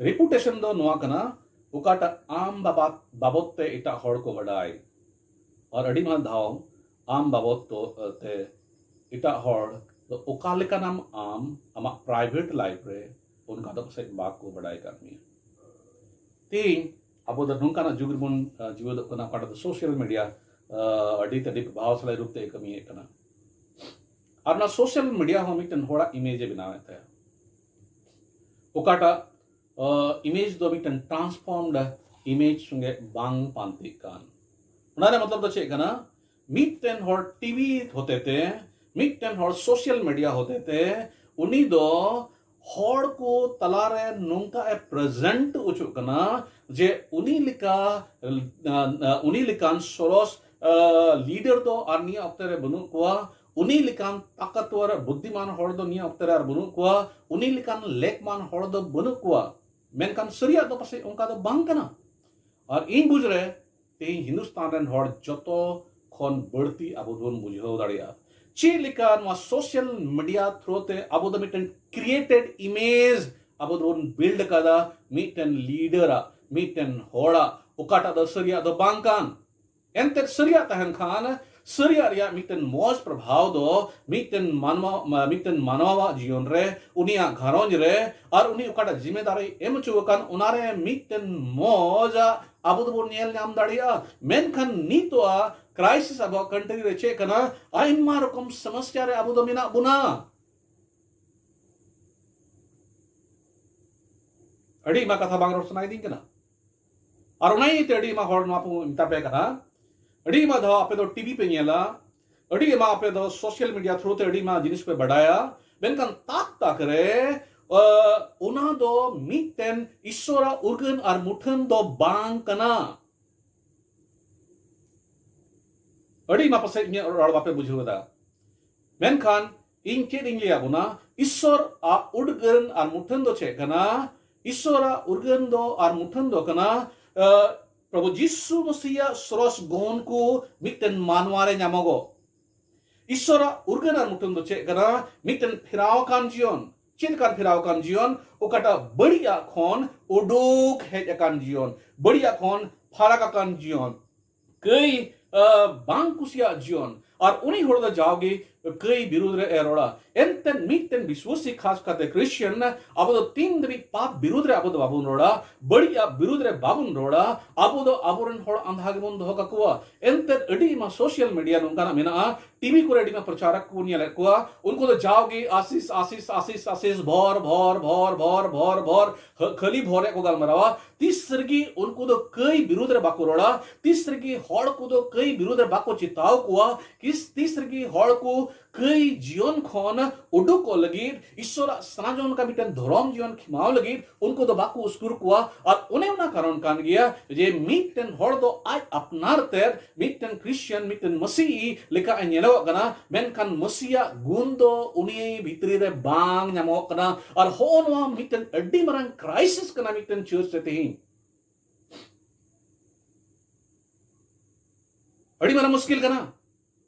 ᱨᱤᱯᱩᱴᱮᱥᱚᱱ ᱫᱚ ᱱᱚᱣᱟ ᱠᱟᱱᱟ, ᱚᱠᱟᱴᱟᱜ ᱟᱢ ᱵᱟᱵᱟ-, ᱵᱟᱵᱚᱛ ᱛᱮ ᱮᱴᱟᱜ ᱦᱚᱲ ᱠᱚ ᱵᱟᱰᱟᱭ᱾ ᱟᱨ ᱟᱹᱰᱤ ᱢᱟᱨᱟᱝ ᱫᱷᱟᱣ ᱟᱢ ᱵᱟᱵᱚᱛ ᱛᱚ, ᱛᱮ ᱮᱴᱟᱜ ᱦᱚᱲ ᱫᱚ ᱚᱠᱟ ᱞᱮᱠᱟᱱᱟᱢ ᱟᱢ, ᱟᱢᱟᱜ ᱯᱨᱟᱭᱵᱷᱮᱴ ᱞᱟᱭᱤᱯᱷ ᱨᱮ, ᱚᱱᱠᱟ ᱫᱚ ᱯᱟᱥᱮᱡ ᱵᱟᱠᱚ ᱵᱟᱰᱟᱭ ᱠᱟᱜ ᱢᱮᱭᱟ᱾ ᱛᱮᱦᱮᱧ ᱟᱵᱚ ᱫᱚ ᱱᱚᱝᱠᱟᱱᱟᱜ ᱡᱩᱜᱽ ᱨᱮᱵᱚᱱ, ᱟ, ᱡᱤᱣᱮᱫᱚᱜ ᱠᱟᱱᱟ, ᱚᱠᱟᱴᱟᱜ ᱫᱚ ᱥᱳᱥᱟᱞ ᱢᱤᱰᱤᱭᱟ, ᱟ, ᱟᱹᱰᱤ ᱛᱮᱫ ᱟᱹᱰᱤ ᱯᱨᱚᱵᱷᱟᱵᱽᱥᱟᱞᱤ ᱨᱩᱯ ᱛᱮ ᱠᱟᱹᱢᱤᱭᱮᱫ ᱠᱟᱱᱟ᱾ ᱟᱨ ᱚᱱᱟ ᱥᱳᱥᱟᱞ ᱢᱤᱰᱤᱭᱟ ᱦᱚᱸ ᱢᱤᱫᱴᱮᱱ ᱦᱚᱲᱟᱜ ᱤᱢᱮᱡᱽ ᱮ ᱵᱮᱱᱟᱣᱮᱫ ᱛᱟᱭᱟ᱾ ᱚᱠᱟᱴᱟᱜ ᱤᱢᱮᱡᱽ ᱫᱚ ᱢᱤᱫᱴᱮᱱ ᱴᱨᱟᱱᱥᱯᱷᱚᱨᱢᱰ ᱤᱢᱮᱡᱽ ᱥᱚᱸᱜᱮ ᱵᱟᱝ ᱯᱟᱱᱛᱮᱜ ᱠᱟᱱ᱾ ᱚᱱᱟ ᱨᱮᱭᱟᱜ ᱢᱚᱛᱞᱚᱵ ᱫᱚ ᱪᱮᱫ ᱠᱟᱱᱟ? ᱢᱤᱫᱴᱮᱱ ᱦᱚᱲ ᱴᱤᱵᱷᱤ ᱦᱚᱛᱮᱛᱮ, ᱢᱤᱫᱴᱮᱱ ᱦᱚᱲ ᱥᱳᱥᱟᱞ ᱢᱤᱰᱤᱭᱟ ᱦᱚᱛᱮᱛᱮ ᱩᱱᱤ ᱫᱚ ᱦᱚᱲ ᱠᱚ ᱛᱟᱞᱟᱨᱮ ᱱᱚᱝᱠᱟ ᱮ ᱯᱨᱮᱡᱮᱱᱴ ᱦᱚᱪᱚᱜ ᱠᱟᱱᱟ ᱡᱮ ᱩᱱᱤ ᱞᱮᱠᱟ, ᱩᱱᱤ ᱞᱮᱠᱟᱱ ᱥᱚᱨᱚᱥ ᱞᱤᱰᱟᱨ ᱫᱚ ᱟᱨ ᱱᱤᱭᱟᱹ ᱚᱠᱛᱮ ᱨᱮ ᱵᱟᱹᱱᱩᱜ ᱠᱚᱣᱟ, ᱩᱱᱤ ᱞᱮᱠᱟᱱ ᱛᱟᱠᱟᱛᱣᱟᱨ ᱵᱩᱫᱽᱫᱷᱤᱢᱟᱱ ᱦᱚᱲ ᱫᱚ ᱱᱤᱭᱟᱹ ᱚᱠᱛᱮ ᱨᱮ ᱟᱨ ᱵᱟᱹᱱᱩᱜ ᱠᱚᱣᱟ, ᱩᱱᱤ ᱞᱮᱠᱟᱱ ᱞᱮᱠᱢᱟᱱ ᱦᱚᱲ ᱫᱚ ᱵᱟᱹᱱᱩᱜ ᱠᱚᱣᱟ᱾ ᱢᱮᱱᱠᱷᱟᱱ ᱥᱟᱹᱨᱤᱭᱟᱜ ᱫᱚ ᱯᱟᱥᱮᱡ ᱚᱱᱠᱟ ᱫᱚ ᱵᱟᱝ ᱠᱟᱱᱟ᱾ ᱟᱨ ᱤᱧ ᱵᱩᱡᱽ ᱨᱮ ᱛᱮᱦᱮᱧ ᱦᱤᱱᱫᱩᱥᱛᱟᱱ ᱨᱮᱱ ᱦᱚᱲ ᱡᱚᱛᱚ ᱠᱷᱚᱱ ᱵᱟᱹᱲᱛᱤ ᱟᱵᱚ ᱫᱚᱵᱚᱱ ᱵᱩᱡᱷᱟᱹᱣ ᱫᱟᱲᱮᱭᱟᱜᱼᱟ ᱪᱮᱫ ᱞᱮᱠᱟ ᱱᱚᱣᱟ ᱥᱳᱥᱟᱞ ᱢᱤᱰᱤᱭᱟ ᱛᱷᱨᱩ ᱛᱮ ᱟᱵᱚ ᱫᱚ ᱢᱤᱫᱴᱮᱱ ᱠᱨᱤᱭᱮᱴᱮᱰ ᱤᱢᱮᱡᱽ ᱟᱵᱚ ᱫᱚᱵᱚᱱ ᱵᱤᱞᱰ ᱟᱠᱟᱫᱟ, ᱢᱤᱫᱴᱮᱱ ᱞᱤᱰᱟᱨᱟᱜ, ᱢᱤᱫᱴᱮᱱ ᱦᱚᱲᱟᱜ, ᱚᱠᱟᱴᱟᱜ ᱫᱚ ᱥᱟᱹᱨᱤᱭᱟᱜ ᱫᱚ ᱵᱟᱝ ᱠᱟᱱ᱾ ᱮᱱᱛᱮᱫ ᱥᱟᱹᱨᱤᱭᱟᱜ ᱛᱟᱦᱮᱱ ᱠᱷᱟᱱ, ᱥᱟᱹᱨᱤᱭᱟᱜ ᱨᱮᱭᱟᱜ ᱢᱤᱫᱴᱮᱱ ᱢᱚᱡᱽ ᱯᱨᱚᱵᱷᱟᱣ ᱫᱚ ᱢᱤᱫᱴᱮᱱ ᱢᱟᱱᱣᱟ, ᱢᱤᱫᱴᱮᱱ ᱢᱟᱱᱣᱟᱣᱟᱜ ᱡᱤᱭᱚᱱ ᱨᱮ, ᱩᱱᱤᱭᱟᱜ ᱜᱷᱟᱨᱚᱸᱡᱽ ᱨᱮ, ᱟᱨ ᱩᱱᱤ ᱚᱠᱟᱴᱟᱜ ᱡᱤᱢᱮᱫᱟᱨᱤ ᱮᱢ ᱦᱚᱪᱚ ᱟᱠᱟᱱ, ᱚᱱᱟᱨᱮ ᱢᱤᱫᱴᱮᱱ ᱢᱚᱡᱽ ᱟᱵᱚ ᱫᱚᱵᱚᱱ ᱧᱮᱞ ᱧᱟᱢ ᱫᱟᱲᱮᱭᱟᱜᱼᱟ᱾ ᱢᱮᱱᱠᱷᱟᱱ ᱱᱤᱛᱚᱜ ᱠᱨᱟᱭᱥᱤᱥ ᱟᱵᱚᱣᱟᱜ ᱠᱟᱱᱴᱨᱤ ᱨᱮ ᱪᱮᱫ ᱠᱟᱱᱟ? ᱟᱭᱢᱟ ᱨᱚᱠᱚᱢ ᱥᱚᱢᱚᱥᱭᱟ ᱨᱮ ᱟᱵᱚ ᱫᱚ ᱢᱮᱱᱟᱜ ᱵᱚᱱᱟ᱾ ᱟᱹᱰᱤ ᱟᱭᱢᱟ ᱠᱟᱛᱷᱟ ᱵᱟᱝ ᱨᱚᱲ ᱥᱟᱱᱟᱭᱮᱫᱤᱧ ᱠᱟᱱᱟ᱾ ᱟᱨ ᱚᱱᱟ ᱤᱭᱟᱹᱛᱮ ᱟᱹᱰᱤ ᱟᱭᱢᱟ ᱦᱚᱲ ᱱᱚᱣᱟ ᱠᱚ ᱢᱮᱛᱟ ᱯᱮ ᱠᱟᱱᱟ, ᱟᱹᱰᱤ ᱟᱭᱢᱟ ᱫᱷᱟᱣ ᱟᱯᱮ ᱫᱚ ᱴᱤᱵᱷᱤ ᱯᱮ ᱧᱮᱞᱟ, ᱟᱹᱰᱤ ᱟᱭᱢᱟ ᱟᱯᱮ ᱫᱚ ᱥᱳᱥᱟᱞ ᱢᱤᱰᱤᱭᱟ ᱛᱷᱨᱩ ᱛᱮ ᱟᱹᱰᱤ ᱟᱭᱢᱟ ᱡᱤᱱᱤᱥ ᱯᱮ ᱵᱟᱰᱟᱭᱟ, ᱢᱮᱱᱠᱷᱟᱱ ᱛᱟᱠ ᱛᱟᱠ ᱨᱮ ᱚᱱᱟ ᱫᱚ ᱢᱤᱫᱴᱮᱱ ᱤᱥᱥᱚᱨᱟᱜ ᱩᱨᱜᱟᱹᱱ ᱟᱨ ᱢᱩᱴᱷᱟᱹᱱ ᱫᱚ ᱵᱟᱝ ᱠᱟᱱᱟ᱾ ᱟᱹᱰᱤ ᱟᱭᱢᱟ ᱯᱟᱥᱮᱡ ᱤᱧᱟᱹᱜ ᱨᱚᱲ ᱵᱟᱯᱮ ᱵᱩᱡᱷᱟᱹᱣ ᱮᱫᱟ, ᱢᱮᱱᱠᱷᱟᱱ ᱤᱧ ᱪᱮᱫ ᱤᱧ ᱞᱟᱹᱭᱟ ᱵᱚᱱᱟ, ᱤᱥᱥᱚᱨ ᱟᱜ ᱩᱰᱜᱟᱹᱱ ᱟᱨ ᱢᱩᱴᱷᱟᱹᱱ ᱫᱚ ᱪᱮᱫ ᱠᱟᱱᱟ? ᱤᱥᱥᱚᱨᱟᱜ ᱩᱨᱜᱟᱹᱱ ᱫᱚ ᱟᱨ ᱢᱩᱴᱷᱟᱹᱱ ᱫᱚ ᱠᱟᱱᱟ ᱯᱨᱚᱵᱷᱩ ᱡᱤᱥᱩ ᱢᱟᱥᱤᱭᱟᱜ ᱥᱚᱨᱚᱥ ᱜᱩᱱ ᱠᱚ ᱢᱤᱫᱴᱮᱱ ᱢᱟᱱᱣᱟ ᱨᱮ ᱧᱟᱢᱚᱜᱚᱜ᱾ ᱤᱥᱥᱚᱨᱟᱜ ᱩᱨᱜᱟᱹᱱ ᱟᱨ ᱢᱩᱴᱷᱟᱹᱱ ᱫᱚ ᱪᱮᱫ ᱠᱟᱱᱟ? ᱢᱤᱫᱴᱮᱱ ᱯᱷᱮᱨᱟᱣ ᱟᱠᱟᱱ ᱡᱤᱭᱚᱱ᱾ ᱪᱮᱫ ᱞᱮᱠᱟᱱ ᱯᱷᱮᱨᱟᱣ ᱟᱠᱟᱱ ᱡᱤᱭᱚᱱ? ᱚᱠᱟᱴᱟᱜ ᱵᱟᱹᱲᱤᱡᱟᱜ ᱠᱷᱚᱱ ᱩᱰᱩᱠ ᱦᱮᱡ ᱟᱠᱟᱱ ᱡᱤᱭᱚᱱ, ᱵᱟᱹᱲᱤᱡᱟᱜ ᱠᱷᱚᱱ ᱯᱷᱟᱨᱟᱠ ᱟᱠᱟᱱ ᱡᱤᱭᱚᱱ, ᱠᱟᱹᱭ ᱵᱟᱝ ᱠᱩᱥᱤᱭᱟᱜ ᱡᱤᱭᱚᱱ, ᱟᱨ ᱩᱱᱤ ᱦᱚᱲ ᱫᱚ ᱡᱟᱣᱜᱮ ᱠᱟᱹᱭ ᱵᱤᱨᱩᱫᱷ ᱨᱮ ᱮ ᱨᱚᱲᱟ᱾ ᱮᱱᱛᱮᱫ ᱢᱤᱫᱴᱮᱱ ᱵᱤᱥᱣᱟᱥᱤ, ᱠᱷᱟᱥ ᱠᱟᱛᱮ ᱠᱷᱨᱤᱥᱴᱤᱭᱟᱱ, ᱟᱵᱚ ᱫᱚ ᱛᱤᱱ ᱫᱷᱟᱹᱵᱤᱡ ᱯᱟᱯ ᱵᱤᱨᱩᱫᱷ ᱨᱮ ᱟᱵᱚ ᱫᱚ ᱵᱟᱵᱚᱱ ᱨᱚᱲᱟ, ᱵᱟᱹᱲᱤᱡᱟᱜ ᱵᱤᱨᱩᱫᱷ ᱨᱮ ᱵᱟᱵᱚᱱ ᱨᱚᱲᱟ, ᱟᱵᱚ ᱫᱚ ᱟᱵᱚᱨᱮᱱ ᱦᱚᱲ ᱟᱸᱫᱷᱟ ᱜᱮᱵᱚᱱ ᱫᱚᱦᱚ ᱠᱟᱠᱚᱣᱟ᱾ ᱮᱱᱛᱮᱫ ᱟᱹᱰᱤ ᱟᱭᱢᱟ social media ᱱᱚᱝᱠᱟᱱᱟᱜ ᱢᱮᱱᱟᱜᱼᱟ, TV ᱠᱚᱨᱮ ᱟᱹᱰᱤ ᱟᱭᱢᱟ ᱯᱨᱚᱪᱟᱨᱚᱠ ᱠᱚᱵᱚᱱ ᱧᱮᱞᱮᱫ ᱠᱚᱣᱟ, ᱩᱱᱠᱩ ᱫᱚ ᱡᱟᱣᱜᱮ ᱟᱥᱤᱥ, ᱟᱥᱤᱥ, ᱟᱥᱤᱥ, ᱟᱥᱤᱥ, ᱵᱷᱚᱨ, ᱵᱷᱚᱨ, ᱵᱷᱚᱨ, ᱵᱷᱚᱨ, ᱵᱷᱚᱨ, ᱵᱷᱚᱨ, ᱦᱟᱹ-, ᱠᱷᱟᱹᱞᱤ ᱵᱷᱚᱨ ᱨᱮᱭᱟᱜ ᱠᱚ ᱜᱟᱞᱢᱟᱨᱟᱣᱟ᱾ ᱛᱤᱥ ᱨᱮᱜᱮ ᱩᱱᱠᱩ ᱫᱚ ᱠᱟᱹᱭ ᱵᱤᱨᱩᱫᱷ ᱨᱮ ᱵᱟᱠᱚ ᱨᱚᱲᱟ, ᱛᱤᱥ ᱨᱮᱜᱮ ᱦᱚᱲ ᱠᱚᱫᱚ ᱠᱟᱹᱭ ᱵᱤᱨᱩᱫᱷ ᱨᱮ ᱵᱟᱠᱚ ᱪᱮᱛᱟᱣ ᱠᱚᱣᱟ, ᱠᱤᱥ-, ᱛᱤᱥ ᱨᱮᱜᱮ ᱦᱚᱲ ᱠᱚ ᱠᱟᱹᱭ ᱡᱤᱭᱚᱱ ᱠᱷᱚᱱ ᱩᱰᱩᱠᱚᱜ ᱞᱟᱹᱜᱤᱫ, ᱤᱥᱚᱨᱟᱜ ᱥᱟᱱᱟᱡᱚᱱ ᱞᱮᱠᱟ ᱢᱤᱫᱴᱮᱱ ᱫᱷᱚᱨᱚᱢ ᱡᱤᱭᱚᱱ ᱠᱷᱮᱢᱟᱣ ᱞᱟᱹᱜᱤᱫ ᱩᱱᱠᱩ ᱫᱚ ᱵᱟᱠᱚ ᱩᱥᱠᱩᱨ ᱠᱚᱣᱟ᱾ ᱟᱨ ᱚᱱᱮ ᱚᱱᱟ ᱠᱟᱨᱚᱱ ᱠᱟᱱ ᱜᱮᱭᱟ ᱡᱮ ᱢᱤᱫᱴᱮᱱ ᱦᱚᱲ ᱫᱚ ᱟᱡ ᱟᱯᱱᱟᱨ ᱛᱮ ᱢᱤᱫᱴᱮᱱ ᱠᱷᱨᱤᱥᱴᱤᱭᱟᱱ, ᱢᱤᱫᱴᱮᱱ ᱢᱟᱹᱥᱤ ᱞᱮᱠᱟ ᱮ ᱧᱮᱞᱚᱜ ᱠᱟᱱᱟ, ᱢᱮᱱᱠᱷᱟᱱ ᱢᱟᱹᱥᱤᱭᱟᱜ ᱜᱩᱱ ᱫᱚ ᱩᱱᱤ ᱵᱷᱤᱛᱨᱤ ᱨᱮ ᱵᱟᱝ ᱧᱟᱢᱚᱜ ᱠᱟᱱᱟ᱾ ᱟᱨ ᱦᱚᱸᱜᱼᱚ ᱱᱚᱣᱟ ᱢᱤᱫᱴᱮᱱ ᱟᱹᱰᱤ ᱢᱟᱨᱟᱝ crisis ᱠᱟᱱᱟ ᱢᱤᱫᱴᱮᱱ church ᱨᱮ ᱛᱮᱦᱮᱧ᱾ ᱟᱹᱰᱤ ᱢᱟᱨᱟᱝ ᱢᱩᱥᱠᱤᱞ ᱠᱟᱱᱟ᱾